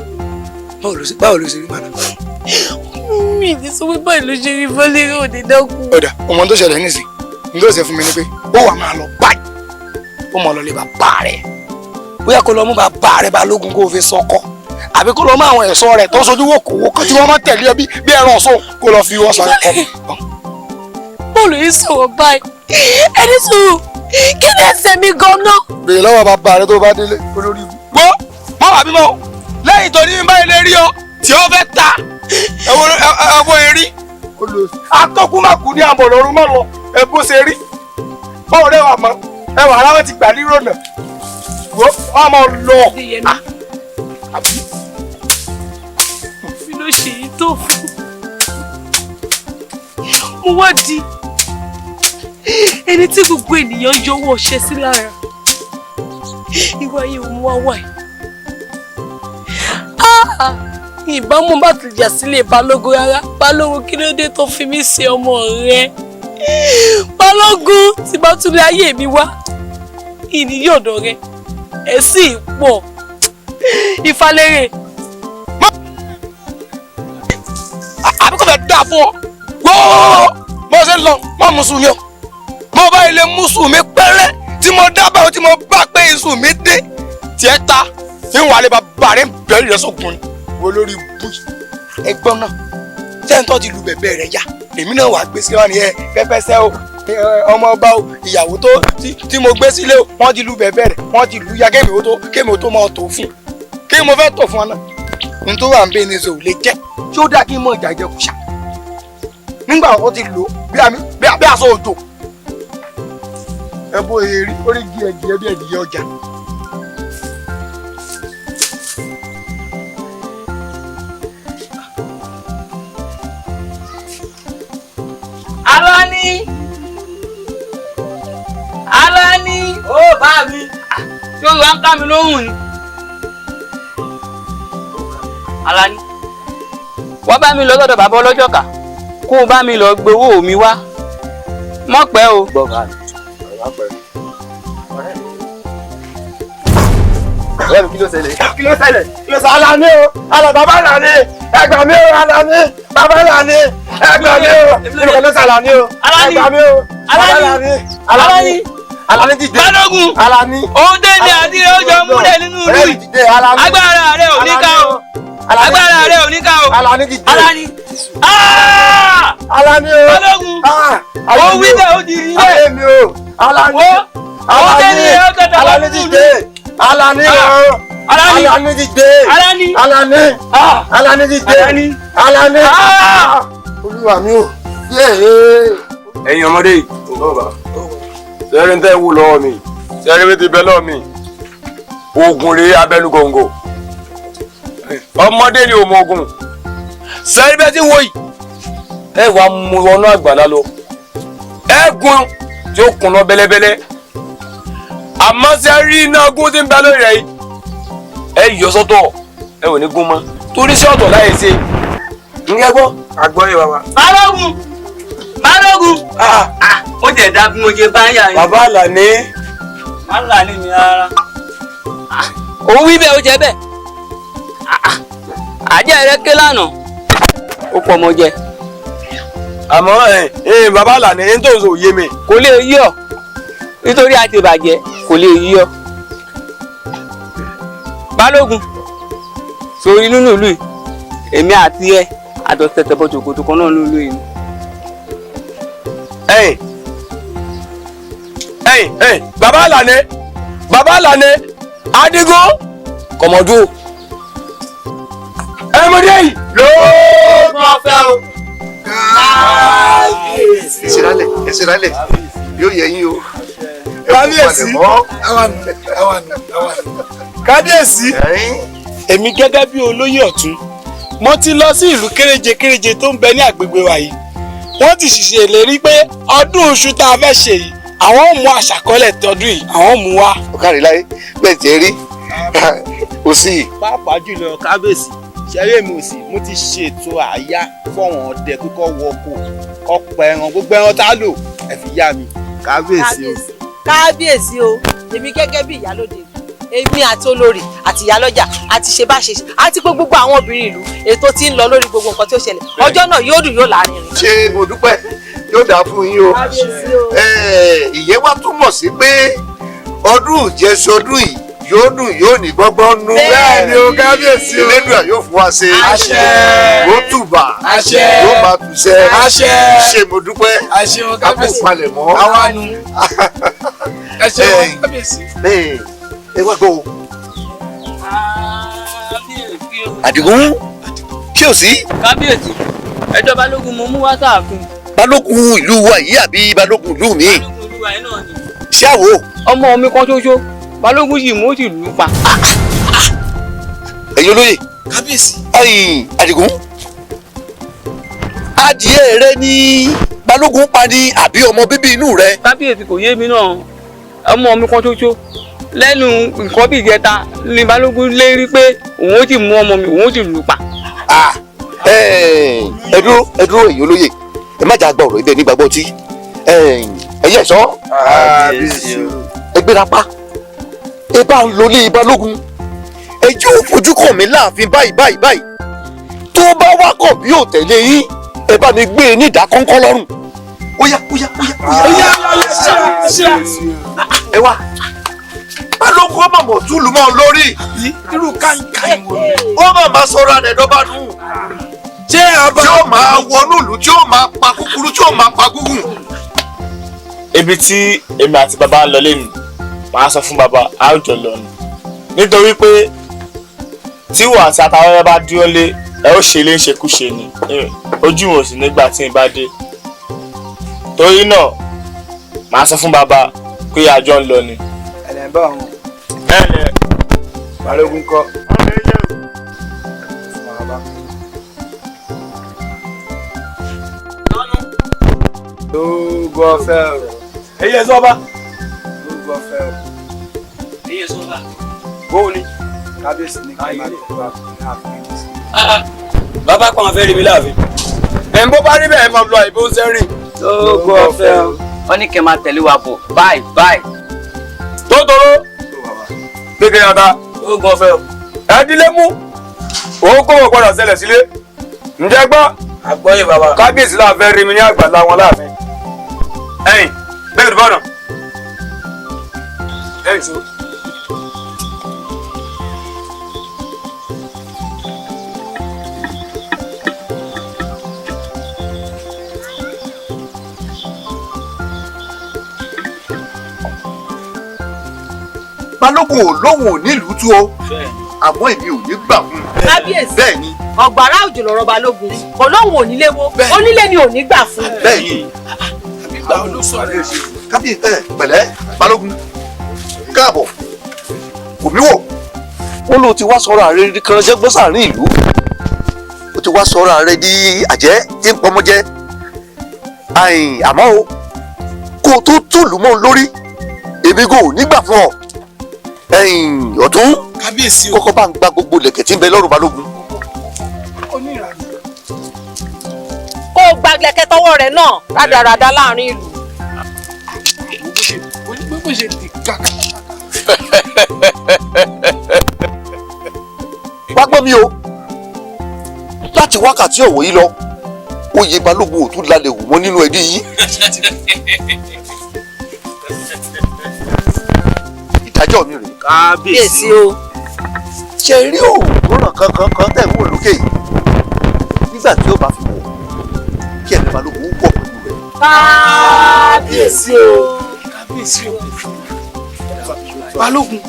báwo ló ṣe rí màná? Mi ní sọ pé báyìí ló ṣe rí fọlẹ́rẹ́ òde dákú. Ọ̀dà ọmọ tó ṣẹlẹ̀ nísìn ní tó ṣe fún mi ni pé ó wà máa lọ báyìí, ó mọ̀ lọ lé bàbá rẹ̀, bóyá kó lọ mú bàbá rẹ̀ Balógun kó o fi sọkọ, àbí kó lọ mú àwọn ẹ̀ṣọ́ rẹ̀ tó ń sojú wòkòwò kan tí wọ́n máa tẹ̀lé ọ bí ẹran ọ̀ṣọ́ kó lọ fi wọ́n sọ̀rọ̀ kọ́. Bọ́ọ̀lù yìí sọ̀rọ̀ báyìí, ẹni sùúrù kí ni ẹsẹ̀ mi gan-an? Bèrè lọ́wọ́ bàbá rẹ̀ tó bá délé olórí ibú. Gbọ́ mọ́ wàá bímọ lẹ́yìn tó ní mi báyìí lè rí ọ tí ó fẹ́ ta ẹ̀wọ̀n erí. Atọ́kùn má kú ní àbọ̀ lọ́rùn mọ́ lọ ẹ bó ṣe rí. Báwo rẹ̀ wà mọ́ ẹwà ara wọn ti gbà ní rònà. Wọ́n máa lọ. Mi ló ṣe yìí tó fún. Mo wá di ẹni tí gbogbo ènìyàn yọwọ́ ọṣẹ sí lára. Ìwà yìí mo wá wà yìí. Ìbámu bá ti jà sílé Balógun rárá. Balógun kí ló dé tó fi mí ṣe ọmọ rẹ? Balógun tí bá tún lé ayé mi wá, ìníyọ̀dọ̀ rẹ ẹ̀ sì pọ̀. Ìfalẹ́rẹ̀. Àbí kò fẹ́ dà fún ọ? Wọ́ọ́ bó ṣe ń lọ, má mú sùn mi o. Mo bá ilé mú sùn mi pẹ́rẹ́ tí mo dábàá tí mo bá pé iṣu mi dé. Tiẹ̀ ta, ń wà lé bàbá rẹ̀ ń bẹ̀rẹ̀ rẹ̀ sókun ni. Wo lórí bú ẹgbọ́n náà tẹ́ńtọ́ ti lu bẹ̀bẹ̀ rẹ̀ yá, èmi náà wàá gbé sílé wá nìyẹn pẹ́pẹ́sẹ́ o, ọmọ ọba o, ìyàwó tó tí mo gbé sílé o, wọ́n ti lu bẹ̀bẹ̀ rẹ̀, wọ́n ti lu ya kémi ó tó máa tó fún kí mo fẹ́ tó fún ọ náà n tó wà ń bẹ ní sọ ò lè jẹ́ tí ó dáa kí n mọ ìjà ìjẹkùsà nígbà ó ti lò bí aṣọ òjò ẹ bó eré orí gíẹgíẹ bí ẹdìyẹ ọjà. Alani! Alani! Ó bá mi! Ṣé o wá ń ká mi lóhùn ni? Alani! Wọ́n bá mi lọ lọ́dọ̀ bàbá ọlọ́jọ́ kà kó o bá mi lọ gbowó mi wá. Mọ̀ pẹ́ o. Gbọ́ bá mi. Ọ̀rẹ́ mi kí ló ṣẹlẹ̀? Kí ló ṣẹlẹ̀? Kí ló ṣẹlẹ̀? Alani o! Alani bàbá Alani! Ẹ gbà mí o Alani! Bàbá Alani! Ẹ gbà mí o! Èmi ló ṣe Alani o! Ẹ gbà mí o! Alani! Alani! Alani dìde! Balógun! Alani! Òun tẹ̀lé àti ọjọ́ múlẹ̀ nínú ìlú yìí. Agbára rẹ̀ ò ní ká o! Agbára rẹ̀ ò ní ká o! Alani dìde! Alani! Alani o! Balógun! Ó wí bẹ́ẹ̀ ó di ilé. Ayé mi o! Alani! Òun tẹ̀lé ọjọ́ Alani dìde! Alani o! Alani! Alani dìde! Alani! Alani! Alani dìde! Alani! Olúwa mi o! Ẹ̀yin ọmọdé yìí, sẹ́rí ń tẹ́ wù lọ́wọ́ mi, sẹ́rí mi ti bẹ lọ́wọ́ mi, oògùn rèé abẹ́nú gòǹgò. Ọmọdé ni òmò ogun. Sẹ́rí bẹ́ẹ̀ ti wò yìí, ẹ wàá mú wọnú àgbàlá lọ. Ẹ gun tí ó kùnà bẹ́lẹ́bẹ́lẹ́. Àmọ́ sẹ́rí iná ogún tí ń bẹ lórí rẹ̀ yìí, ẹ yọ sọ́tọ̀, ẹ ò ní gún mọ́. Torí sí ọ̀tọ̀ láyé ṣe. Ǹjẹ́ gbọ́? Àgbọ̀yé bàbá. Balógun! Balógun! Ó jẹ̀ dá bí mo ṣe bá ń yà yín. Bàbá Àlàní. Àlàní mi rárá. Òun wí bẹ́ẹ̀ ó jẹ́ bẹ́ẹ̀. Àjẹ́ rẹ ké lánàá. Ó pọ̀ mọ́ jẹ. Àmọ́ ẹ bàbá Àlàní ní tòun sọ òye mi. Kò lè yí ọ. Nítorí a ti bàjẹ́ kò lè yí ọ. Balógun, sórí nínú ìlú yìí, èmi àti ẹ àjọṣetẹ̀ bọ́ ṣòkòtò kan náà nínú ìlú yìí. Ẹ̀yin ẹ̀yin ẹ̀yin bàbá Àlàní bàbá Àlàní Adigun kọ̀mọ̀dú ẹ̀mọdé yìí lóògùn ọ̀fẹ́ o. Kábíyèsí. Ẹ̀sìnrálẹ̀ yóò yẹ yín o. Kábíyèsí kábíyèsí èmi gẹ́gẹ́ bí olóyè ọ̀tún Mo ti lọ sí ìlú kéréje kéréje tó ń bẹ ní àgbègbè wa yìí. Wọ́n ti sì ṣèlérí pé ọdún iṣu tá a fẹ́ ṣe yìí, àwọn ò mú àṣàkọọ́lẹ̀ tọdún yìí, àwọn ò mú wá. Ọ̀kárí láyé bẹ́ẹ̀ tiẹ̀ rí o sì. Pàápàá jùlọ kábíyèsí, ṣeré mi ò sí, mo ti ṣètò àyà fọwọn ọdẹ kíkọ wọkọ ọ̀pọ̀ ẹran, gbogbo ẹran tá a lò ẹ fi yá mi. Kábíyèsí o. Kábíyèsí o, èmi gẹ́gẹ́ bí ìyálóde, èmi àti olórí àti ìyálọ́jà àti ṣe bá ṣe ṣe àti pé gbogbo àwọn obìnrin ìlú, ètò tí ń lọ lórí gbogbo nǹkan tí ó ṣẹlẹ̀ ọjọ́ náà yóò dùn yóò láàrin rìn. Ṣé mo dúpẹ́, yóò dáa fún yín o. Ìyẹn wá túmọ̀ sí pé ọdún ìjẹsọdún yìí yóò dùn yóò ní gbọ́ngbọ́n nú. Bẹ́ẹ̀ni o, kábíyèsí o. Elédùà yóò fún wa ṣe. Àṣẹ. Yóò tùbà. Àṣẹ. Yóò máa tùṣẹ. Àṣẹ. Ṣé mo dúpẹ́. Àṣẹ o, kábíyèsí. A kò palẹ̀ mọ́. Àwa nu. Ẹ ṣe o, kábíyèsí. Ẹ wá gbọ́ o. Àdìgún, kí o sí. Kábíyèsí, ẹjọ́ balógun mo mú wá sáàfin. Balógun ìlú wa yìí àbí balógun ìlú mi? Balógun ìlú wa yìí náà ni. Ṣé àwò? Ọmọ mi kan ṣoṣo, balógun yìí mú ó sì lù ú pa. Ẹ̀yin olóyè. Kábíyèsí. Ẹ̀yin Àdìgún, adìẹ rẹ ní balógun pa ni àbí ọmọ bíbí inú rẹ? Kábíyèsí, kò yé mi náà, ọmọ mi kan ṣoṣo lẹ́nu nǹkan bíi ìjẹta ni balógun lérí pé òun ó sì mú ọmọ mi, òun ó sì lù ú pa. Ẹ dúró, ẹ dúró, ẹ̀yin olóyè, ẹ má jà gba ọ̀rọ̀ ibẹ̀ nígbàgbọ́ tí ẹ̀yin ẹ̀ṣọ́ ẹ gbéra pa, ẹ bá ń lọlé balógun, ẹ jẹ́ ò fojú kàn mí láàfin báyìí báyìí báyìí. Tó bá wá kàn bí ò tẹ̀lé yín, ẹ bá mi gbé e ní ìdákọ́ńkọ́ lọ́rùn. Ó yá, ó yá, ó yá, ó yá, ẹ wá. Balógun ó mà mọ̀ túlù mọ́ lórí. Irú káńká ìwọ. Ó mà máa sọ̀rọ̀ rẹ̀ dọ́bà nù. Ṣé ọba tí ó máa wọnú ìlú, tí ó máa pa kúkúrú, tí ó máa pa gúngùn. Ibi tí èmi àti bàbá ń lọ lẹ́nu, màá sọ fún bàbá a ó jọ lọ ni, nítorí pé tí wọ́n àti àtàwọn bá dúró lé ẹ ó ṣe lé ṣekúṣe ni, ojú wọn sì nígbà tí n bá dé. Torí náà màá sọ fún bàbá pé àjọ ń lọ ni. Ẹ̀lẹ́ ń bá wọn. Ẹ̀lẹ́. Balógun kọ́. Lóògùn ọ̀fẹ́ o. Èyí ẹ̀ sọ́ba. Lóògùn ọ̀fẹ́ o. Èyí ẹ̀ sọ́ba. Bóò ni. Kábíyèsí ní kí n máa tẹ̀lé wa ní ààfin. Bàbá kan àfẹ́ rí mi láàfin. Ẹ̀ ń bó bá rí bẹ́ẹ̀ máa lọ àìbó sẹ́rìn. Lóògùn ọ̀fẹ́ o. Wọ́n ní kẹ́ máa tẹ̀lé wa bọ̀ báyìí báyìí. Tó tóró. Kékeré ata. Lóògùn ọ̀fẹ́ o. Ẹ dílé mú. Òun kò wọ́n gbọ́dọ̀ ṣẹlẹ̀ sílé. Ǹjẹ́ gbọ́? Àgbọ́yé bàbá. Kábíyèsí láàfẹ́ rí mi ní àgbàlá wọn láàfin. Ẹ̀yin, bẹ́ẹ̀ ni bọ́ọ̀nà. Ẹ̀yin so. Balógun ò lóhùn ò nílùú tú o, àmọ́ èmi ò ní gbà fún un. Kábíyèsí. Bẹ́ẹ̀ ni. Ọ̀gbàrá òjò lọ̀rọ̀ balógun, kò lóhùn ò nílé wo, onílé ni ò ní gbà fún. Bẹ́ẹ̀ ni. Kábíyèsí, ẹ pẹ̀lẹ́ balógun, káàbọ̀, kò mí wò. Ó lóun ti wá sọ̀rọ̀ ààrẹ kan jẹ́gbọ́n sàárín ìlú. Ó ti wá sọ̀rọ̀ ààrẹ di àjẹ́ tí ń pọmọ jẹ. Àmọ́ o, kó o tó tùlù mọ́ lórí, èmi kò ní gbà fún ọ. Ẹ̀yin ọ̀tún, kábíyèsí o, kọ́kọ́ bá ń gba gbogbo lẹ̀kẹ̀ tí ń bẹ lọ́rùn balógun. Kó o gba lẹ̀kẹ̀ tọwọ́ rẹ̀ náà rádaràda láàrin ìlú. Bó ṣe di kàkà. Wá gbọ́ mi o, láti wákàtí ọ̀wọ̀ yìí lọ, oyè balógun ò tún lálẹ́ wù mọ́ nínú ẹbí yìí. Ìdájọ́ mi rèé. Kábíyèsí o. Ṣe rí òògùn kankan kan tẹ̀ ń wò lókè yìí nígbà tí ó bá fi wọ̀ kí ẹ̀mí balógun ó pọ̀ pẹ̀lú rẹ̀. Kábíyèsí o. Kábíyèsí o. Balógun,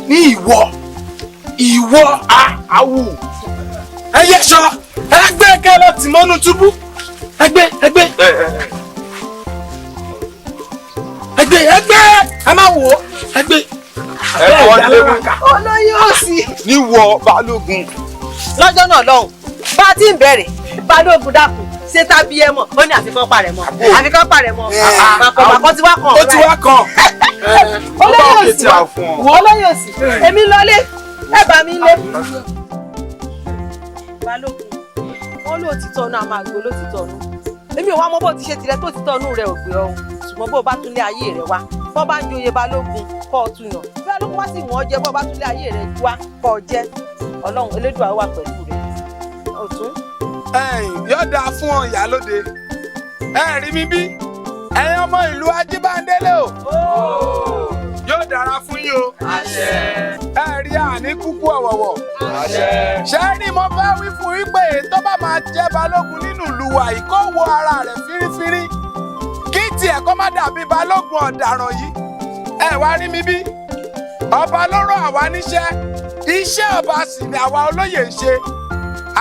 ní ìwọ ìwọ àwù ẹ yẹ sọ ẹgbẹ́ kẹ lọ tì mọ́nú túbú, ẹgbẹ́ ẹgbẹ́ ẹgbẹ́ ẹgbẹ́ ẹ má wò ó ẹgbẹ́. Ẹ kọ́ nílé mú. Olóyè òsì. Níwọ balógun. Lọ́jọ́ náà lọ́hùn bá a ti ń bẹ̀rẹ̀ balógun dákun ṣé tábí ẹ mọ̀ ó ní àfikún parẹ̀ mọ́ àfikún parẹ̀ mọ́ àkọ́kọ́ ti wá kàn. Ó ti wá kàn. Olóyè òsì wò olóyè òsì èmi lọlé ẹ bá mi lé. Balógun wọn lóòtítọ́ náà máa gbó lóòtítọ́ nù èmi ò wá mọ bó ti ṣe tirẹ̀ tó títọ́ nù rẹ ò gbé ọ̀hún ṣùgbọ́n bó o bá tún lé ayé rẹ wá bó bá ń joyè balógun kọ́ ọ tún yàn bí balógun wá sì wọ́n jẹ bó bá tún lé ayé rẹ wá kọ́ ọ jẹ ọlọ́run elédùà wà pẹ̀lú rẹ ọ̀tún. Ẹ̀yin yóò dáa fún ọ ìyálóde ẹ rí mi bí ẹ̀yin ọmọ ìlú Ajíbándélé o yóò dára fún yín o ẹ rí àní kúkú ọ̀wọ̀wọ̀ ṣé ní mo fẹ́ wí fún yín pé tó bá máa jẹ́ balógun nínú ìlú wa yìí kó wo ara rẹ̀ fírífírí kí tiẹ̀ kó má dàbí balógun ọ̀daràn yìí ẹ wá rí mi bí ọba ló rán àwa níṣẹ́ iṣẹ́ ọba sì ni àwa olóyè ń ṣe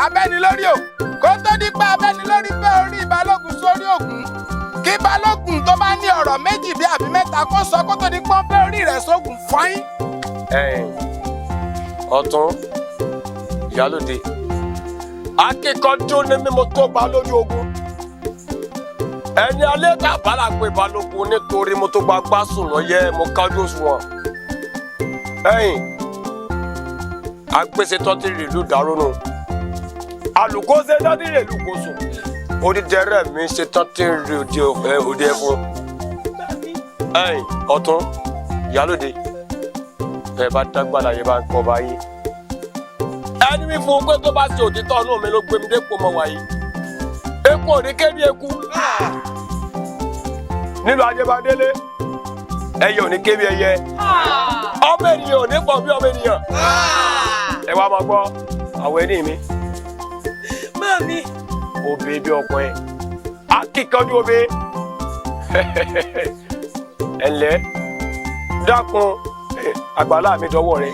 abẹ́nilórí o kó tó di pé abẹ́nilórí bẹ́ orí balógun sórí ògún kí balógun tó bá ní ọ̀rọ̀ méjì bí àbí mẹ́ta kó sọ kó tó di pé ó bẹ́ orí rẹ̀ sógun fọ́yín. Ọ̀tún ìyálóde akíkanjú ni mímú tó bá lójú ogun ẹni alẹ́ tà bá là pé balógun nítorí mo tó gba gbásùn lọ́yẹ́ mo kájú òṣùwọ̀n ẹ̀yìn agbèsè tọ́tí rèlú dàrónù alùkóṣe tọ́tí rèlú kóṣù odídẹrẹ́ mi ṣe tọ́tí rè òde ẹ̀fọn ẹ̀yìn ọ̀tún ìyálóde ẹ bá dágbàlà yẹn bá ń kọ́ báyìí ẹni wí fún un pé tó bá ṣe òtítọ́ ọ̀nù mi ló gbé mi dépò mọ́ wáyé eku ò ní ké bí eku nílùú Ajébándélé ẹyẹ ò ní ké bí ẹyẹ ọmọ ènìyàn ò ní pọ̀ bí ọmọ ènìyàn ẹ wá máa gbọ́ àwọn ẹni mi. Mami. Obì bí ọkùnrin akíkanjú obì ẹ ǹlẹ́ dákun àgbàlá mi dọwọ́ rẹ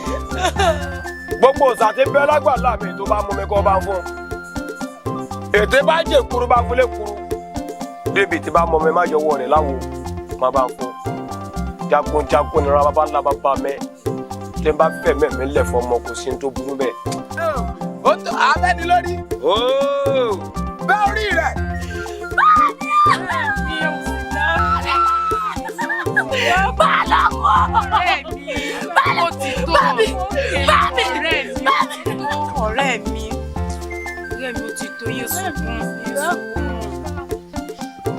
gbogbo òsà tí bẹ́ẹ̀ lágbàlá mi tó bá mú mi kọ́ bá ń fún ètè bá jẹ́ kuru bá fún lékuru débi tí bá mọ mi má yọwọ́ rẹ̀ láwo má bá ń fún jagunjagun nira bàbá ńlá bàbá mi tí n bá fẹ́ mẹ́mí lẹ̀ fún ọmọ kò sí ní tó burú bẹ́ẹ̀. Ó tó abẹ́nilórí bẹ́ orí rẹ̀. Ọ̀rẹ́ mi ọ̀rẹ́ mi ó ti tó yé sunkún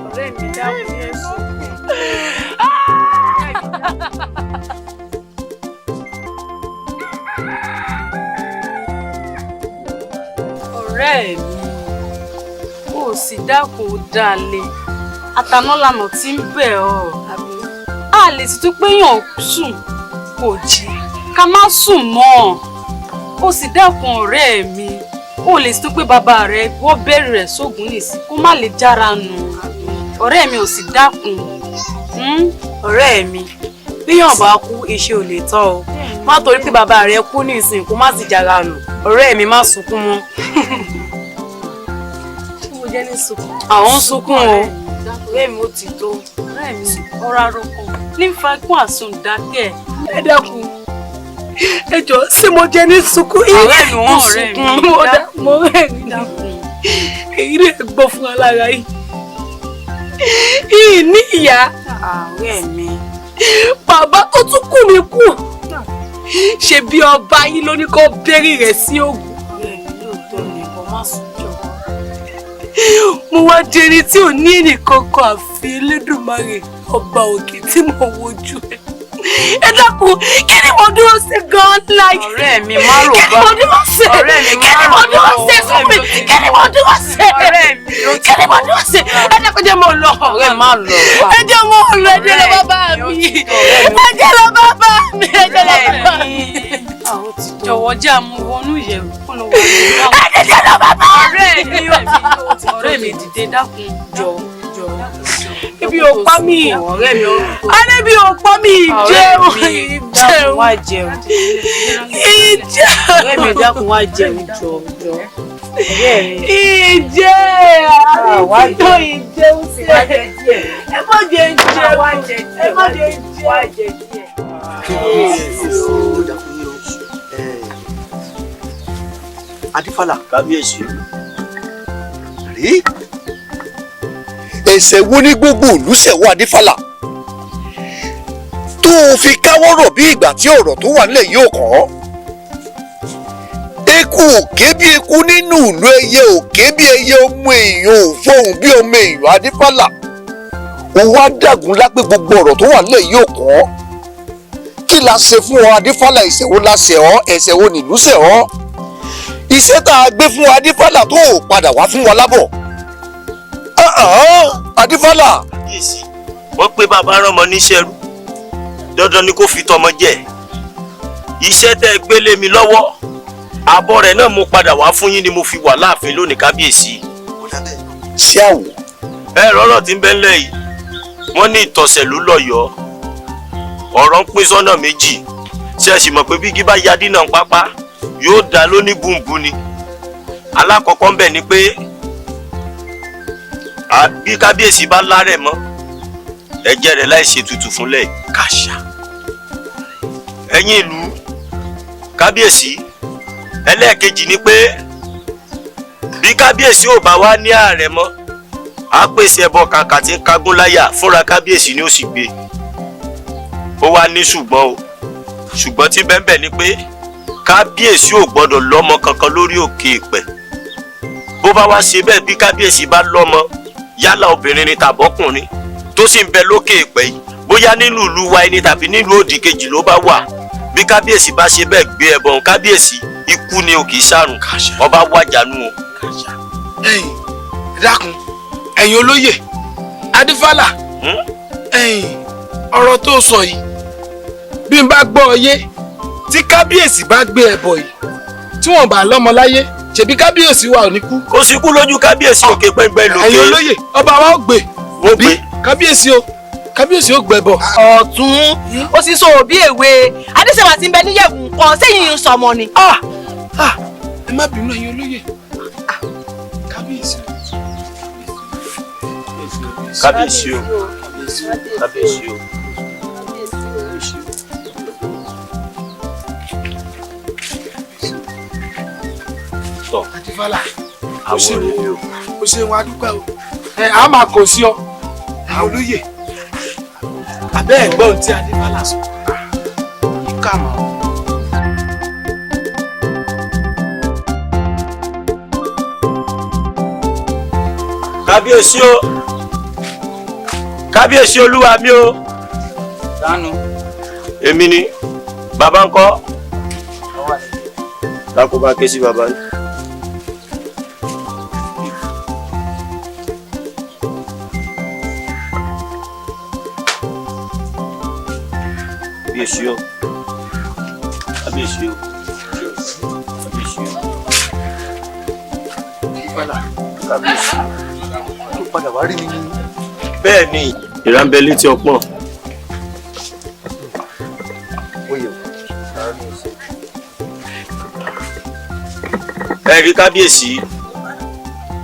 ọ̀rẹ́ mi dákun yé sunkún. Ọ̀rẹ́ mi ó sì dákun ó dalẹ̀ àtànálànà tí ń bẹ̀ ọ́ a lè ti tún péyàn sùn kò jí ká má sùn mọ́ ó sì dákun ọ̀rẹ́ mi ó lè ti tún pé bàbá rẹ wọ́n bẹ̀rẹ̀ rẹ̀ sógun nìsí kó má lè jára nù ọ̀rẹ́ mi ò sì dákun. Ọ̀rẹ́ mi bíyàn bá kú iṣẹ́ ò lè tán o má torí pé bàbá rẹ kú nísìn kó má sì jára nù ọ̀rẹ́ mi má sunkún mọ́. Ṣé mo jẹ́ ní sunkún? Àwọn ń sunkún o. Ọ̀rẹ́ mi ó ti tó. Ọ̀rẹ́ mi ọ̀rọ̀ àròkàn ní fa ikún àsundàkẹ́. Ẹ dákun ẹ jọ̀ọ́ ṣé mo jẹ́ ní sunkún? Ọ̀rẹ́ mi wọ́n sunkún. Mo rẹ̀ ní èyí rẹ̀ gbọ́ fún alára yìí. Yìí ní ìyá. Ọ̀rẹ́ mi. Bàbá tó tún kù mí kù. Ṣe bí ọba yín ló ní kó bẹ́rì rẹ̀ sí ògùn. Ọ̀rẹ́ mi lóòótọ́ ni kò má sùn jọ. Mo wá di ẹni tí ò ní ẹnìkankan àfi Elédùmarè ọba òkè tí mo wojú ẹ. Ẹ dákun kí ni mo dúró sí gan-an láyé? Ọ̀rẹ́ mi má rò bá. Kí ni mo dúró sí? Ọ̀rẹ́ mi má Kí ni mo rò dúró sí fún mi? Kí ni mo dúró sí? Ọ̀rẹ́ mi ó Kí ni mo dúró sí? Ẹ dákun jẹ́ mo lọ. Ọ̀rẹ́ má lọ. Ẹ jẹ́ mo lọ, ẹ jẹ́ lọ bàbá mi. Ẹ jẹ́ lọ bàbá mi. Ẹ jẹ́ lọ bàbá mi. Jọ̀wọ́ jẹ́ àmú wọnú ìyẹ̀wù kó lọ wà ní ìdáhùn. Ẹ jẹ́ lọ bàbá mi. Ọ̀rẹ́ mi ó ti tó. Ọ̀rẹ́ mi dìde dákun jọ jọ. Ebi ò pa mí. Ọ̀rẹ́ mi ó Alẹ́ bí ò pa mí ìjẹun. Ọ̀rẹ́ mi dákun wá jẹun. Ìjẹun. Ọ̀rẹ́ mi dákun wá jẹun jọ jọ. Ọ̀rẹ́ mi. Ìjẹ́ àrídìí ìjẹun sí ẹ. Ẹ má jẹ jẹun. Ẹ má jẹ jẹun. Adífálà. Kábíyèsí. Rí ẹ̀ṣẹ̀ wo ní gbogbo ìlú ṣẹ̀wọ́ Adífálà tó o fi káwọ́ rọ̀ bí ìgbà tí ọ̀rọ̀ tó wà nílẹ̀ yóò kàn ọ́? Eku òkè bí eku nínú ìlú, ẹyẹ òkè bí ẹyẹ, ọmọ èèyàn ò fọhùn bí ọmọ èèyàn. Adífálà, ó wá dàgún lápé gbogbo ọ̀rọ̀ tó wà nílẹ̀ yóò kàn ọ́. Kí la ṣe fún ọ Adífálà? Ẹ̀ṣẹ̀ wo la ṣẹ̀ ọ́? Ẹ̀ṣẹ̀ wo nìlú ṣẹ̀ ọ́? Iṣẹ́ tá a gbé fún Adífálà tó ò padà wá fún wa lábọ̀. Adífálà. Kábíyèsí, wọ́n pé bàbá ránmọ níṣẹ́ rú, dandan ni kó fi tọmọ jẹ. Iṣẹ́ tẹ́ ẹ gbé lé mi lọ́wọ́, àbọ̀ rẹ̀ náà mo padà wá fún yín ni mo fi wà láàfin lónìí kábíyèsí. Ṣé àwò. Ẹ rọ́rọ̀ tí ń bẹ ńlẹ̀ yìí, wọ́n ní ìtọ̀sẹ̀ ló lọ́yọ̀ọ́. Ọ̀rọ̀ ń pín sọ́nà méjì. Ṣé ẹ sì mọ̀ pé bígí bá yadí náà pápá yóò dá lóní bùnbùn ni? Alákọ̀ọ́kọ́ ń bẹ̀ ni pé bí kábíyèsí bá lárẹ̀ mọ́, ẹ̀jẹ̀ rẹ̀ láì ṣe tutù fúnlẹ̀ kàṣà. Ẹ̀yin ìlú, kábíyèsí, ẹlẹ́ẹ̀kejì ni pé bí kábíyèsí ò bá wá ní ààrẹ mọ́, á pèsè ẹbọ kàkà tí ń kagún láyà fúnra kábíyèsí ni ó sì gbé. Ó wá ní ṣùgbọ́n o, ṣùgbọ́n tí bẹ́ẹ̀ ni pé kábíyèsí ò gbọ́dọ̀ lọ́mọ kankan lórí òkè ìpẹ́. Bó bá wá ṣe bẹ́ẹ̀, bí kábíyèsí bá lọ́mọ, yálà obìnrin ni tàbọ́kùnrin, tó sì ń bẹ lókè ìpẹ́ yìí, bóyá nínú ìlú wa ẹni tàbí nílùú òdì kejì ló bá wà, bí kábíyèsí bá ṣe bẹ́ẹ̀ gbé ẹbọ, kábíyèsí ikú ni ò kì í ṣàrùn, ọba wájànú o. Ẹ̀yin dákun, ẹ̀yin olóyè, Adífálà, ẹ̀yin ọ̀rọ̀ tó sọ yìí, bí n bá gbọ́ ọ yé, tí kábíyèsí bá gbé ẹbọ yìí, tí wọ́n bá lọ́mọ láyé, ṣebí kábíyèsí wa ò ní kú. Kò sí kú lójú kábíyèsí òkè pẹ́npẹ́ lókè. Ẹ̀yin olóyè, ọba wa ó gbé. Bí kábíyèsí o, kábíyèsí ó gbẹbọ. Ọ̀tún, ó sì sọ òbí èwe Adéṣèwà tí ń bẹ níyẹ̀wù nǹkan sẹ́yìn ń sọmọ ni. Ẹ má bínú ẹ̀yin olóyè, kábíyèsí o. Kábíyèsí o, kábíyèsí o. Adífálà, o ṣeun o, ṣeun, adúpẹ́ o. Ẹ á máa kò sí ọ, ẹ̀yin olóyè. Àbẹ́ ẹ̀gbọ́n tí Adífálà sọ. Ìkà mọ́. Kábíyèsí o, kábíyèsí olúwa mi o. Dánú. Èmi ni bàbá ń kọ́. Dákun bá ké sí bàbá yìí. Kábíyèsí o, kábíyèsí o, kábíyèsí o. Adífálà, kábíyèsí. Tó padà wá rí mi ní. Bẹ́ẹ̀ ni ìrànbẹ létí ọpọ́n. Ẹ rí kábíyèsí,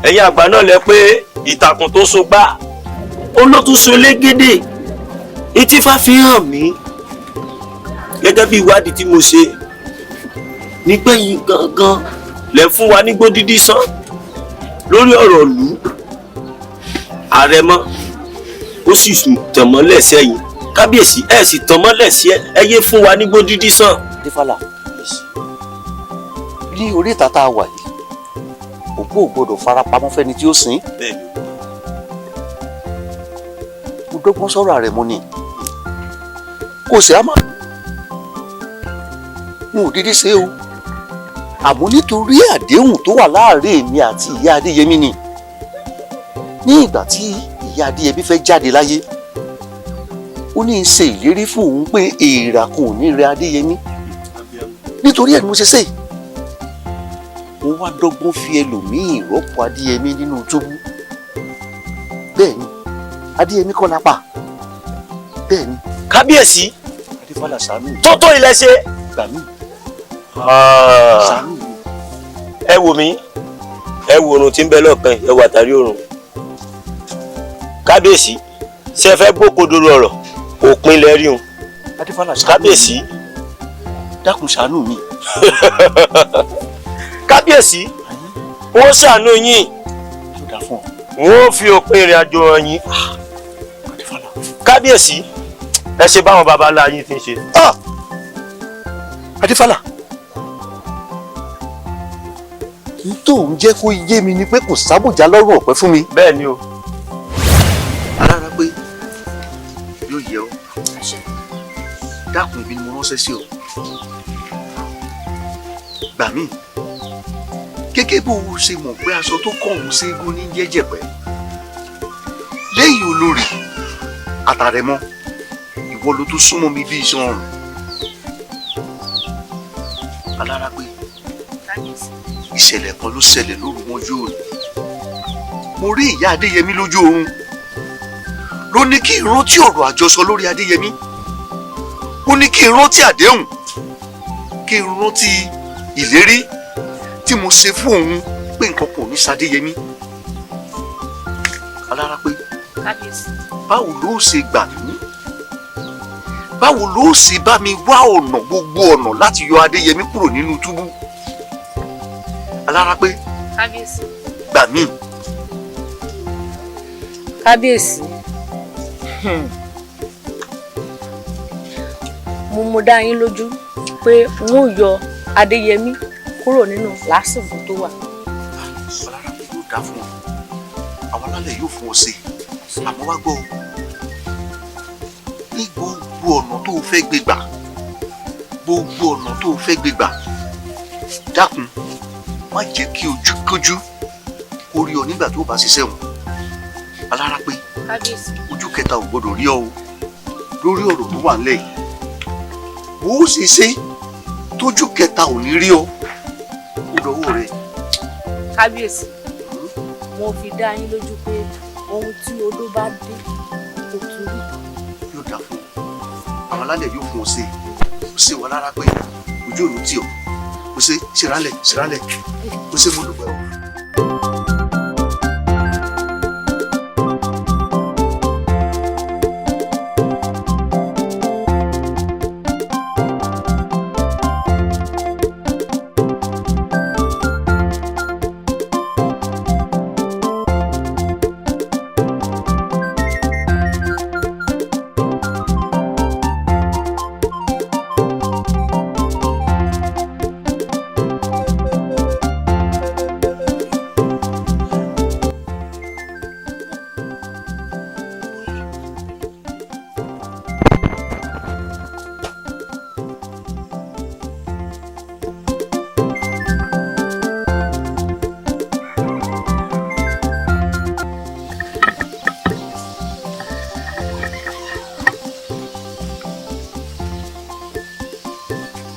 ẹ̀yin àgbà náà lẹ pé ìtàkùn tó so gbá ó ló tún so légédé. Etífá fi hàn mí gẹ́gẹ́ bí ìwádìí tí mo ṣe nígbẹ̀yìn gangan lẹ fún wa ní gbódídí sán lórí ọ̀rọ̀ ìlú. Àrẹ̀mọ ó sì tàn mọ́lẹ̀ sẹ́yìn kábíyèsí, ẹ̀ sì tàn mọ́lẹ̀ sí ẹ yé fún wa ní gbódídí sán. Adífálà, ní orí ìta tá a wà yìí, òkú ò gbọdọ̀ farapamọ́ fẹ́ni tí ó sìn. Mo dọ́gbọ́n sọ̀rọ̀ Àrẹ̀mọ ni, kò sí àmọ́ n ò dídí ṣe o, àmọ́ nítorí àdéhùn tó wà láàárín èmi àti ìyá Adéyẹmí ni. Ní ìgbà tí ìyá Adéyẹmí fẹ́ jáde láyé, ó ní í ṣe ìlérí fún òun pé èèrà kan ò ní rẹ Adéyẹmí. Nítorí ẹ̀ ni mo ṣe ṣe. Mo wá dọ́gbọ́n fi ẹlòmíì rọ́pò Adéyẹmí nínú túbú. Bẹ́ẹ̀ ni, Adéyẹmí kọ́ lápá. Bẹ́ẹ̀ ni. Kábíyèsí, Adífálà, ṣàánú mi. Tó tó ilẹ̀ ṣe. Gbà mí. Ṣàánú mi. Ẹ wò mí, ẹ wo oorun tí ń bẹ lọ́ọ̀kan, ẹ wò àtàrí oorun. Kábíyèsí, ṣé ẹ fẹ́ gbókodoro ọ̀rọ̀? Òpin lẹ rí un. Adífálà, ṣàánú mi. Kábíyèsí, dákun ṣàánú mi. Kábíyèsí, wọ́n ṣàánú yín, wọ́n fi òpin ìrìn àjò hàn yín. Kábíyèsí, ẹ ṣe báwọn baba ńlá yín ti ń ṣe. Adífálà, n tó ń jẹ́ kó yé mi ni pé kò sábòjá lọ́rùn ọ̀pẹ fún mi. Bẹ́ẹ̀ ni o. Alára pé yóò yẹ ọ, dákun, ibi ni mo ránṣẹ́ sí ọ. Gbà mí, gẹ́gẹ́ bó o ṣe mọ̀ pé aṣọ tó kọ̀ òun ségun ní jẹ́jẹ̀pẹ́ lẹ́yìn olórí àtàrẹ̀mọ, ìwọ ló tún súnmọ́ mi bí iṣan ọrùn. Alára pé ìṣẹ̀lẹ̀ kan ló ṣẹlẹ̀ lóru mọ́jú òní. Mo rí ìyá Adéyẹmí lójú oorun, ló ní kí n rántí ọ̀rọ̀ àjọsọ lórí Adéyẹmí. Ó ní kí n rántí àdéhùn, kí n rántí ìlérí tí mo ṣe fún òun pé nǹkan kò ní ṣAdéyẹmí. Alára pé, báwo ló ṣe gbà mí? Báwo ló ṣe bá mi wá ọ̀nà, gbogbo ọ̀nà láti yọ Adéyẹmí kúrò nínú túbú? Alára pé, gbà mí. Kábíyèsí, mo mú dá yín lójú pé n ó yọ Adéyẹmí kúrò nínú làásìgbò tó wà. Alára pé, yóò dá fún ọ, àwọn alálẹ̀ yóò fún ọ ṣe. Àmọ́ wá gbọ́ o, ní gbogbo ọ̀nà tó o fẹ́ gbé gbà, gbogbo ọ̀nà tó o fẹ́ gbé gbà, dákun, má jẹ́ kí ojúkójú kó rí ọ nígbà tó o bá ṣiṣẹ́ wọn. Alára pé, ojú kẹta ò gbọdọ̀ rí ọ o lórí ọ̀rọ̀ tó wà nílẹ̀ yìí. Bó o ṣe ṣe tójú kẹta ò ní rí ọ, ó dọwọ́ rẹ. Kábíyèsí, mo fi dá yín lójú pé ohun tí odó bá dé kò tún rí. Yóò dá fún ọ, àwọn alálẹ̀ yóò fún ọ ṣe. Ó ṣe wà lára pé ojú òní tì ọ. Ó ṣe ṣèrànlẹ̀ ṣèrànlẹ̀. Ó ṣe, mo dúpẹ́ o.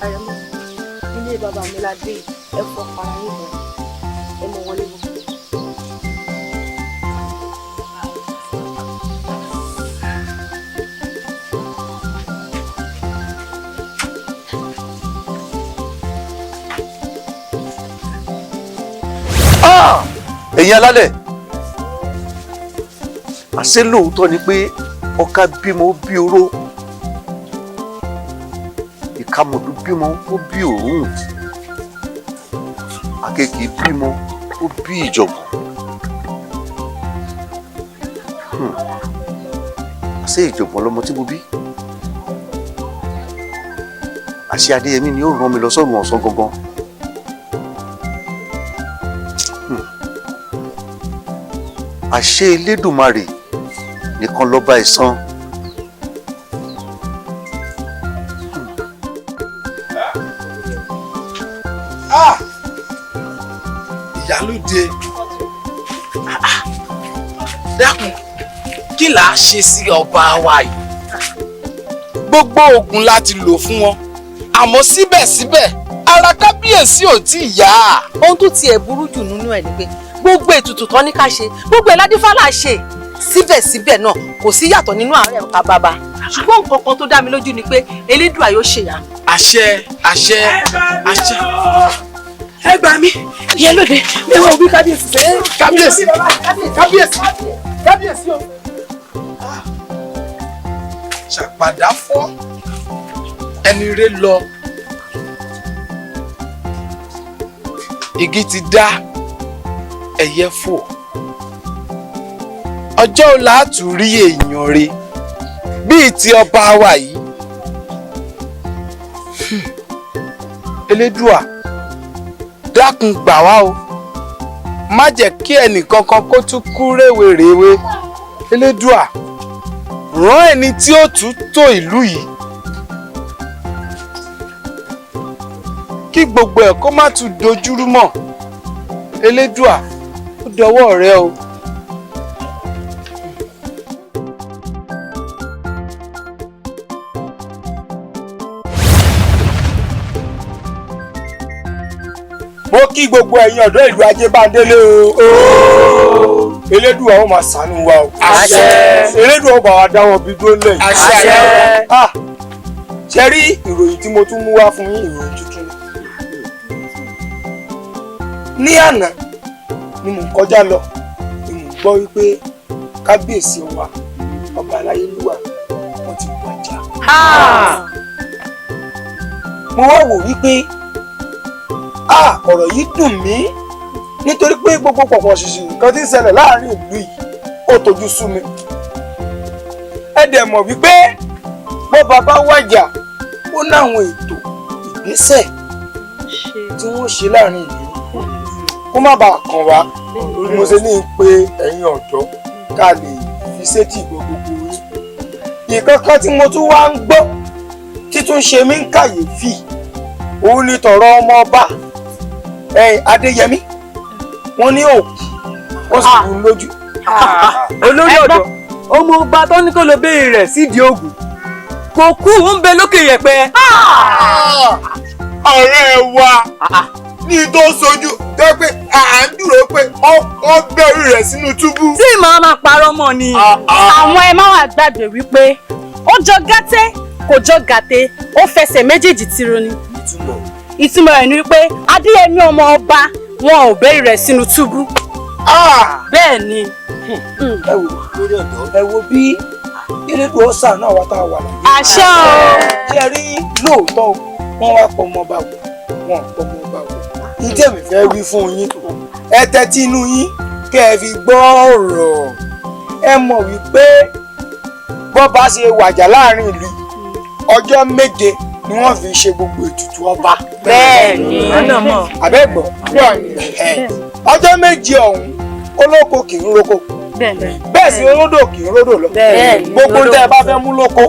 Àrẹ̀mọ, ilé bàbá mi la dé yìí. Ẹ fọkàn ara yín bọ̀, ẹ mọ wọlé bọ̀. Ẹ̀yin alálẹ̀, àṣé lóòótọ́ ni pé ọká bímọ ó bí oró, ìkàmọ̀dù bímọ ó bí òórùn, àkekèé bímọ ó bí ìjọ̀gbọ̀n. Àṣé ìjọ̀gbọ̀n lọmọ tí mo bí? Àṣé Adéyẹmí ni ó rán mi lọ sọ́run ọ̀sán gangan? Àṣé Elédùmarè nìkan lọ́ba ẹ̀san. Ah! Ìyálóde, dákun, kí là á ṣe sí ọba wa yìí? Gbogbo oògùn láti lò fún wọn, àmọ́ síbẹ̀síbẹ̀ ara kábíyèsí ò tí ì yá. Ohun tó tiẹ̀ burú jù nínú ẹ̀ ni pé gbogbo ètùtù tán ní ká ṣe, gbogbo ẹ̀ ládífálà ṣe, síbẹ̀síbẹ̀ náà kò sí yàtọ̀ nínú àárẹ̀ bàbá. Ṣùgbọ́n nǹkan kan tó dá mi lójú ni pé Elédùà yóò ṣèyanu. Àṣẹ, àṣẹ, àṣẹ. Ẹ gbà mí, ìyálóde, mi ò wí kábíyèsí sẹ. Kábíyèsí, kábíyèsí, kábíyèsí o. Ṣàpàdà fọ́, ẹni rẹ lọ. Igi ti dá, ẹyẹ fò. Ọjọ́ ò láàtú rí èèyàn re bíi ti ọba wa yìí. Elédùà, dákun gbà wá o, má jẹ́ kí ẹnìkankan kó tún kú rèwerèwe. Elédùà, rán ẹni tí ó tún tò ìlú yìí kí gbogbo ẹ̀ kó má tún dojúrú mọ́. Elédùà, ó dọwọ́ rẹ o. Mo kí gbogbo ẹ̀yin ọ̀dọ́ ìlú Ajébándélé o. Elédùà ó máa ṣàánú wa o. Àṣẹ. Elédùà ó bá wa dáwọ́ bí dúró lẹ́yìn. Àṣẹ. Ah, ṣe rí ìròyìn tí mo tún mú wá fún yín, ìròyìn tuntun ni. Ní àná ni mò ń kọjá lọ ni mò ń gbọ́ wípé kábíyèsí wa ọba aláyélúwà wọ́n ti wàjà. Mo wá wò wípé ọ̀rọ̀ yìí dùn mí nítorí pé gbogbo pọ̀pọ̀ ṣìṣì nǹkan tí ń ṣẹlẹ̀ láàrin ìlú yìí ó tojú sú mi. Ẹ dẹ̀ mọ̀ wípé bó bàbá wàjà ó láwọn ètò ìgbésẹ̀ tí wọ́n ṣe láàrin ìlú kó má bàa kàn wá. Mo ṣe ní pé ẹ̀yin ọ̀dọ́ ká lè fi sétí gbogbo yín. Nǹkan kan tí mo tún wá ń gbọ́ títún ṣe mí ń kàyéfì òun ni tọ̀rọ̀ ọmọ ọba Adéyẹmí, wọ́n ní òkú wọ́n sì kú lójú. Olórí ọ̀dọ́, ọmọ ọba tó ní kó lọ béèrè rẹ̀ sídìí ògùn kò kú, ó ń bẹ lókè yẹ̀pẹ̀. Ọ̀rẹ́ wa ní tó sojú tó pé à ń dúró pé wọ́n bẹ̀rù rẹ̀ sínú túbú. Tí màá máa parọ́ mọ́ ni. Àwọn ẹ má wàá gbàgbé wípé ó jọ gàtẹ́ kò jọ gàtẹ́, ó fẹsẹ̀ méjèèjì tiro ni. Ìtumọ̀ rẹ̀ ni wípé Adéyẹmí ọmọ ọba wọn ò bẹ̀rù rẹ̀ sínú túbú. Bẹ́ẹ̀ ni. Ẹ wò lórí ọ̀dọ́, ẹ wo bí Elédùà ọ̀sà náà wá tá a wà láyé. Àṣẹ o. Ṣé ẹ rí lóòótọ́ wọ́n wá pọ̀ ọmọ ọba wò, wọ́n pọ̀ ọmọ ọba wò. Ní tèmi fẹ́ wí fún yín, ẹ tẹ́tí inú yín kẹ́ ẹ fi gbọ́ ọ̀rọ̀. Ẹ mọ̀ wípé bọ́ba ṣe wàjà láàrin ìlú ọjọ́ 7 ni wọ́n fi ṣe gbogbo ètùtù ọba. Bẹ́ẹ̀ni. Àbẹ́gbọ́ ọjọ́ 7 ọ̀hún olóko kì í roko, bẹ́ẹ̀ sì olódò kì í ródò lọ. Gbogbo tẹ́ ẹ bá fẹ́ mú lóko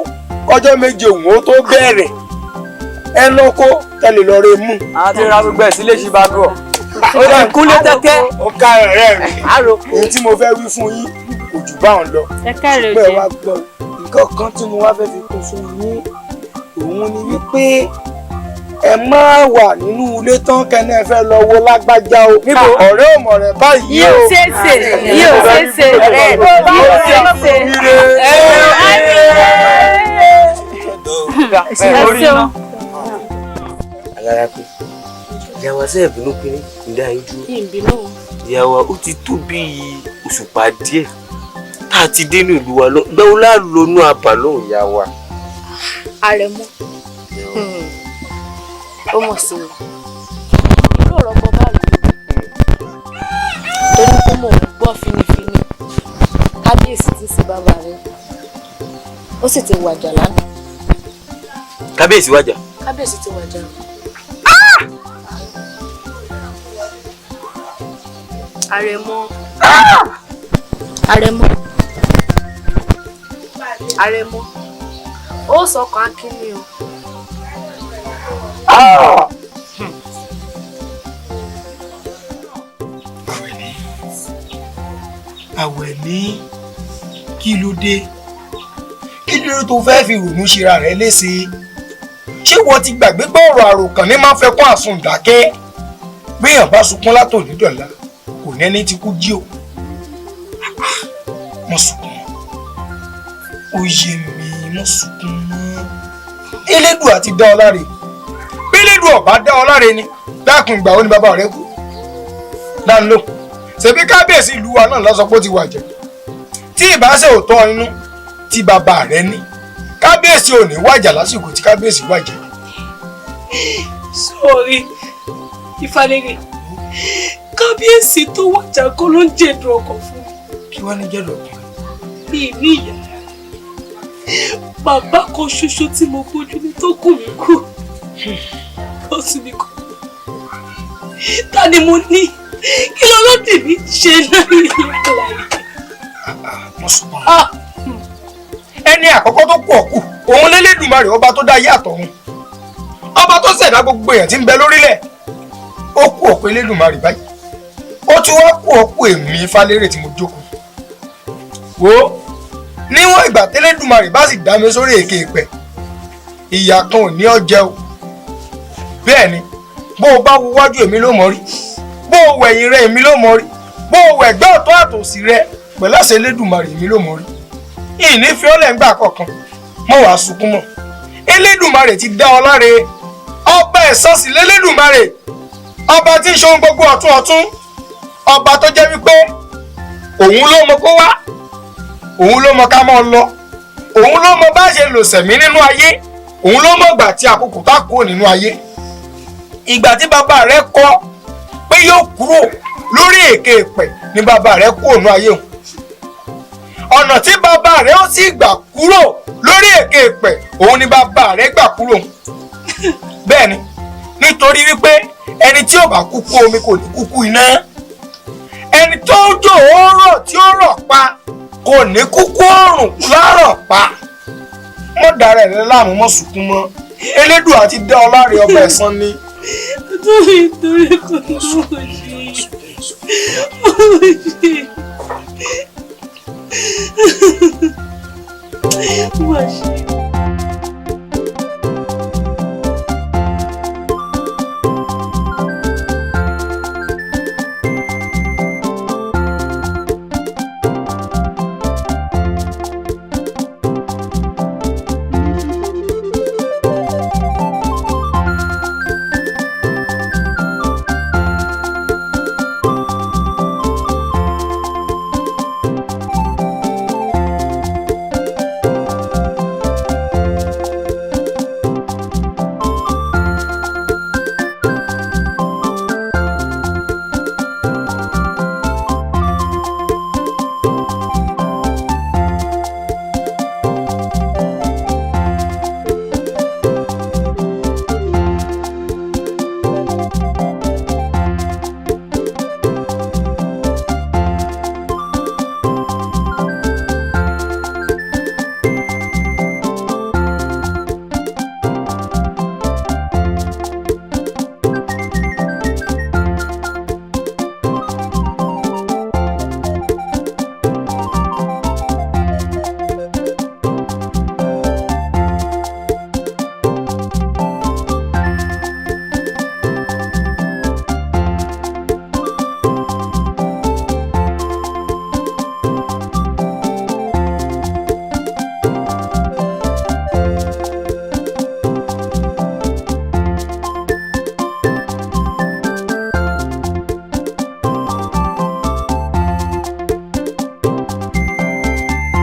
ọjọ́ 7 òun ó tó bẹ̀rẹ̀ ẹ lóko tẹ́lẹ̀ lọ rẹ mú. A ti ra gbogbo ẹ̀ sílé ṣì bá bọ̀. Ó dẹ̀ kúnlé tẹ́tẹ́. Ó ká ọ̀rẹ́ mi. Èyí tí mo fẹ́ wí fún yín kò jù báwọn lọ. Ṣùgbọ́n ẹ wá gbọ́ nǹkan kan tí mo wá fẹ́ fi kún fún yín òun ni wípé ẹ má wà nínú ilé tán kẹ́ni ẹ fẹ́ lọ wo lágbájá o. Níbo ọ̀rẹ́ ò mọ̀ rẹ̀ báyìí o. Yóò ṣeéṣe, yóò ṣeéṣe, yóò ṣeéṣe. Ẹ ṣeun. Alára pé ìyàwó sẹ́ẹ̀ bínú pé ìdá yín dúró. Ìbínú. Ìyàwó ó ti tó bíi òṣùpá díẹ̀ tá a ti dénú ìlú wa lọ gbẹ́wò láàlónú àbá lóhùn ìyá wa. Àrẹ̀mọ, ó mọ̀ sí o, ìlú ọ̀rọ̀ gbọ́ báyìí torí pé mò ń gbọ́ finifini kábíyèsí tí ń ṣe bàbá rẹ̀ ó sì ti wàjà lánàá. Kábíyèsí wàjà. Kábíyèsí ti wàjà. Àrẹ̀mọ, Àrẹ̀mọ, Àrẹ̀mọ, ó sọkàn akínní o. Àwẹ̀ní, kí ló dé? Kí ló dé tó fẹ́ fi rònú ṣera rẹ léṣe? Ṣé wọ́n ti gbàgbé pé ọ̀rọ̀ àròkàn ní máa ń fẹ́ kún àsundàkẹ́? Béèyàn bá sunkún látòní dọ̀la, kò ní ẹni tí kú jí o. Mọ́ sunkún mọ́. Ó yé mi, mọ́ sunkún mọ́. Elédùà ti dá ọ láre. Bí Elédùà bá dá ọ láre ni, dákun ìgbà wo ni bàbá rẹ kú? Dáńlò. Ṣebí kábíyèsí ìlú wa náà ló sọ pé ó ti wàjà. Tí ìbá ṣe òótọ́ inú tí bàbá rẹ ní, kábíyèsí ò ní wàjà lásìkò tí kábíyèsí wàjà. Sórí Ifálérè, Kábíyèsí tó wàjà kọ́ ló ń jẹ̀dùn ọkàn fún mi. Kí wàá ní jẹ̀dùn ọkàn? Mi ní ìyá. Bàbá kan ṣoṣo tí mo gbójú ní tó kù mí kú. Ó sì ní kú. Ta ni mo ní? Kí ló ló dì mí ṣe láyé láyé? Mo sùn. Ẹni àkọ́kọ́ tó kú ọ̀kú, òun lélẹ́dùmarè ọba tó dá ayé àtọ̀run. Ọba tó ṣẹ̀dá gbogbo èèyàn tí ń bẹ lórílẹ̀. Ó kú ọ̀kú Elédùmarè báyìí. Ó tún wá kú ọ̀kú èmi Falérè tí mo jókòó. Wo níwọ̀n ìgbà tẹ́lẹ́dùmarè bá sì dá mi sórí èké ìpẹ́, ìyà kan ò ní ọ jẹ o. Bẹ́ẹ̀ ni, bó o bá wo wájú èmi ló mọ̀ rí, bó o wẹ̀yìn rẹ èmi ló mọ̀ rí, bó o wẹ̀gbẹ́ ọ̀tún àtòsì rẹ pẹ̀lú àṣẹ Elédùmarè èmi ló mọ̀ rí. Ìní fi ọ́ lẹ̀ ń gbà kọ̀ọ̀kan, mọ̀ wàá sunkún mọ́. Elédùmarè ti dá ọ láre, ọba ẹ̀san sì lélẹ́dùmarè, ọba tí ń ṣe ohun gbogbo ọ̀tún ọ̀tún, ọba tó jẹ́ wípé òun ló mọ kó wá, òun ló mọ ká mọ́ lọ, òun ló mọ bá ṣe lò sẹ̀mí nínú ayé, òun ló mọ ìgbà tí àkókò tá kúrò nínú ayé. Ìgbà tí bàbá rẹ kọ pé yóò kúrò lórí èké ìpẹ̀ ni bàbá rẹ kúrò nínú ayé òun. Ọ̀nà tí bàbá rẹ ó sì gbà kúrò lórí èké ìpẹ̀ òun ni bàbá rẹ gbà kúrò. Bẹ́ẹ̀ ni, nítorí wípé ẹni tí ò bá kúkú omi kò ní kúkú iná, ẹni tó jò ó rọ̀ tí ó rọ̀ pa kò ní kúkú òrùn lárọ̀ pa. Mọ́ dára ẹ̀ láàmú, mọ́ sunkún mọ́. Elédùà ti dá ọ láre, ọba ẹ̀san ni. Torí torí kò tó ṣe. Ó ṣe.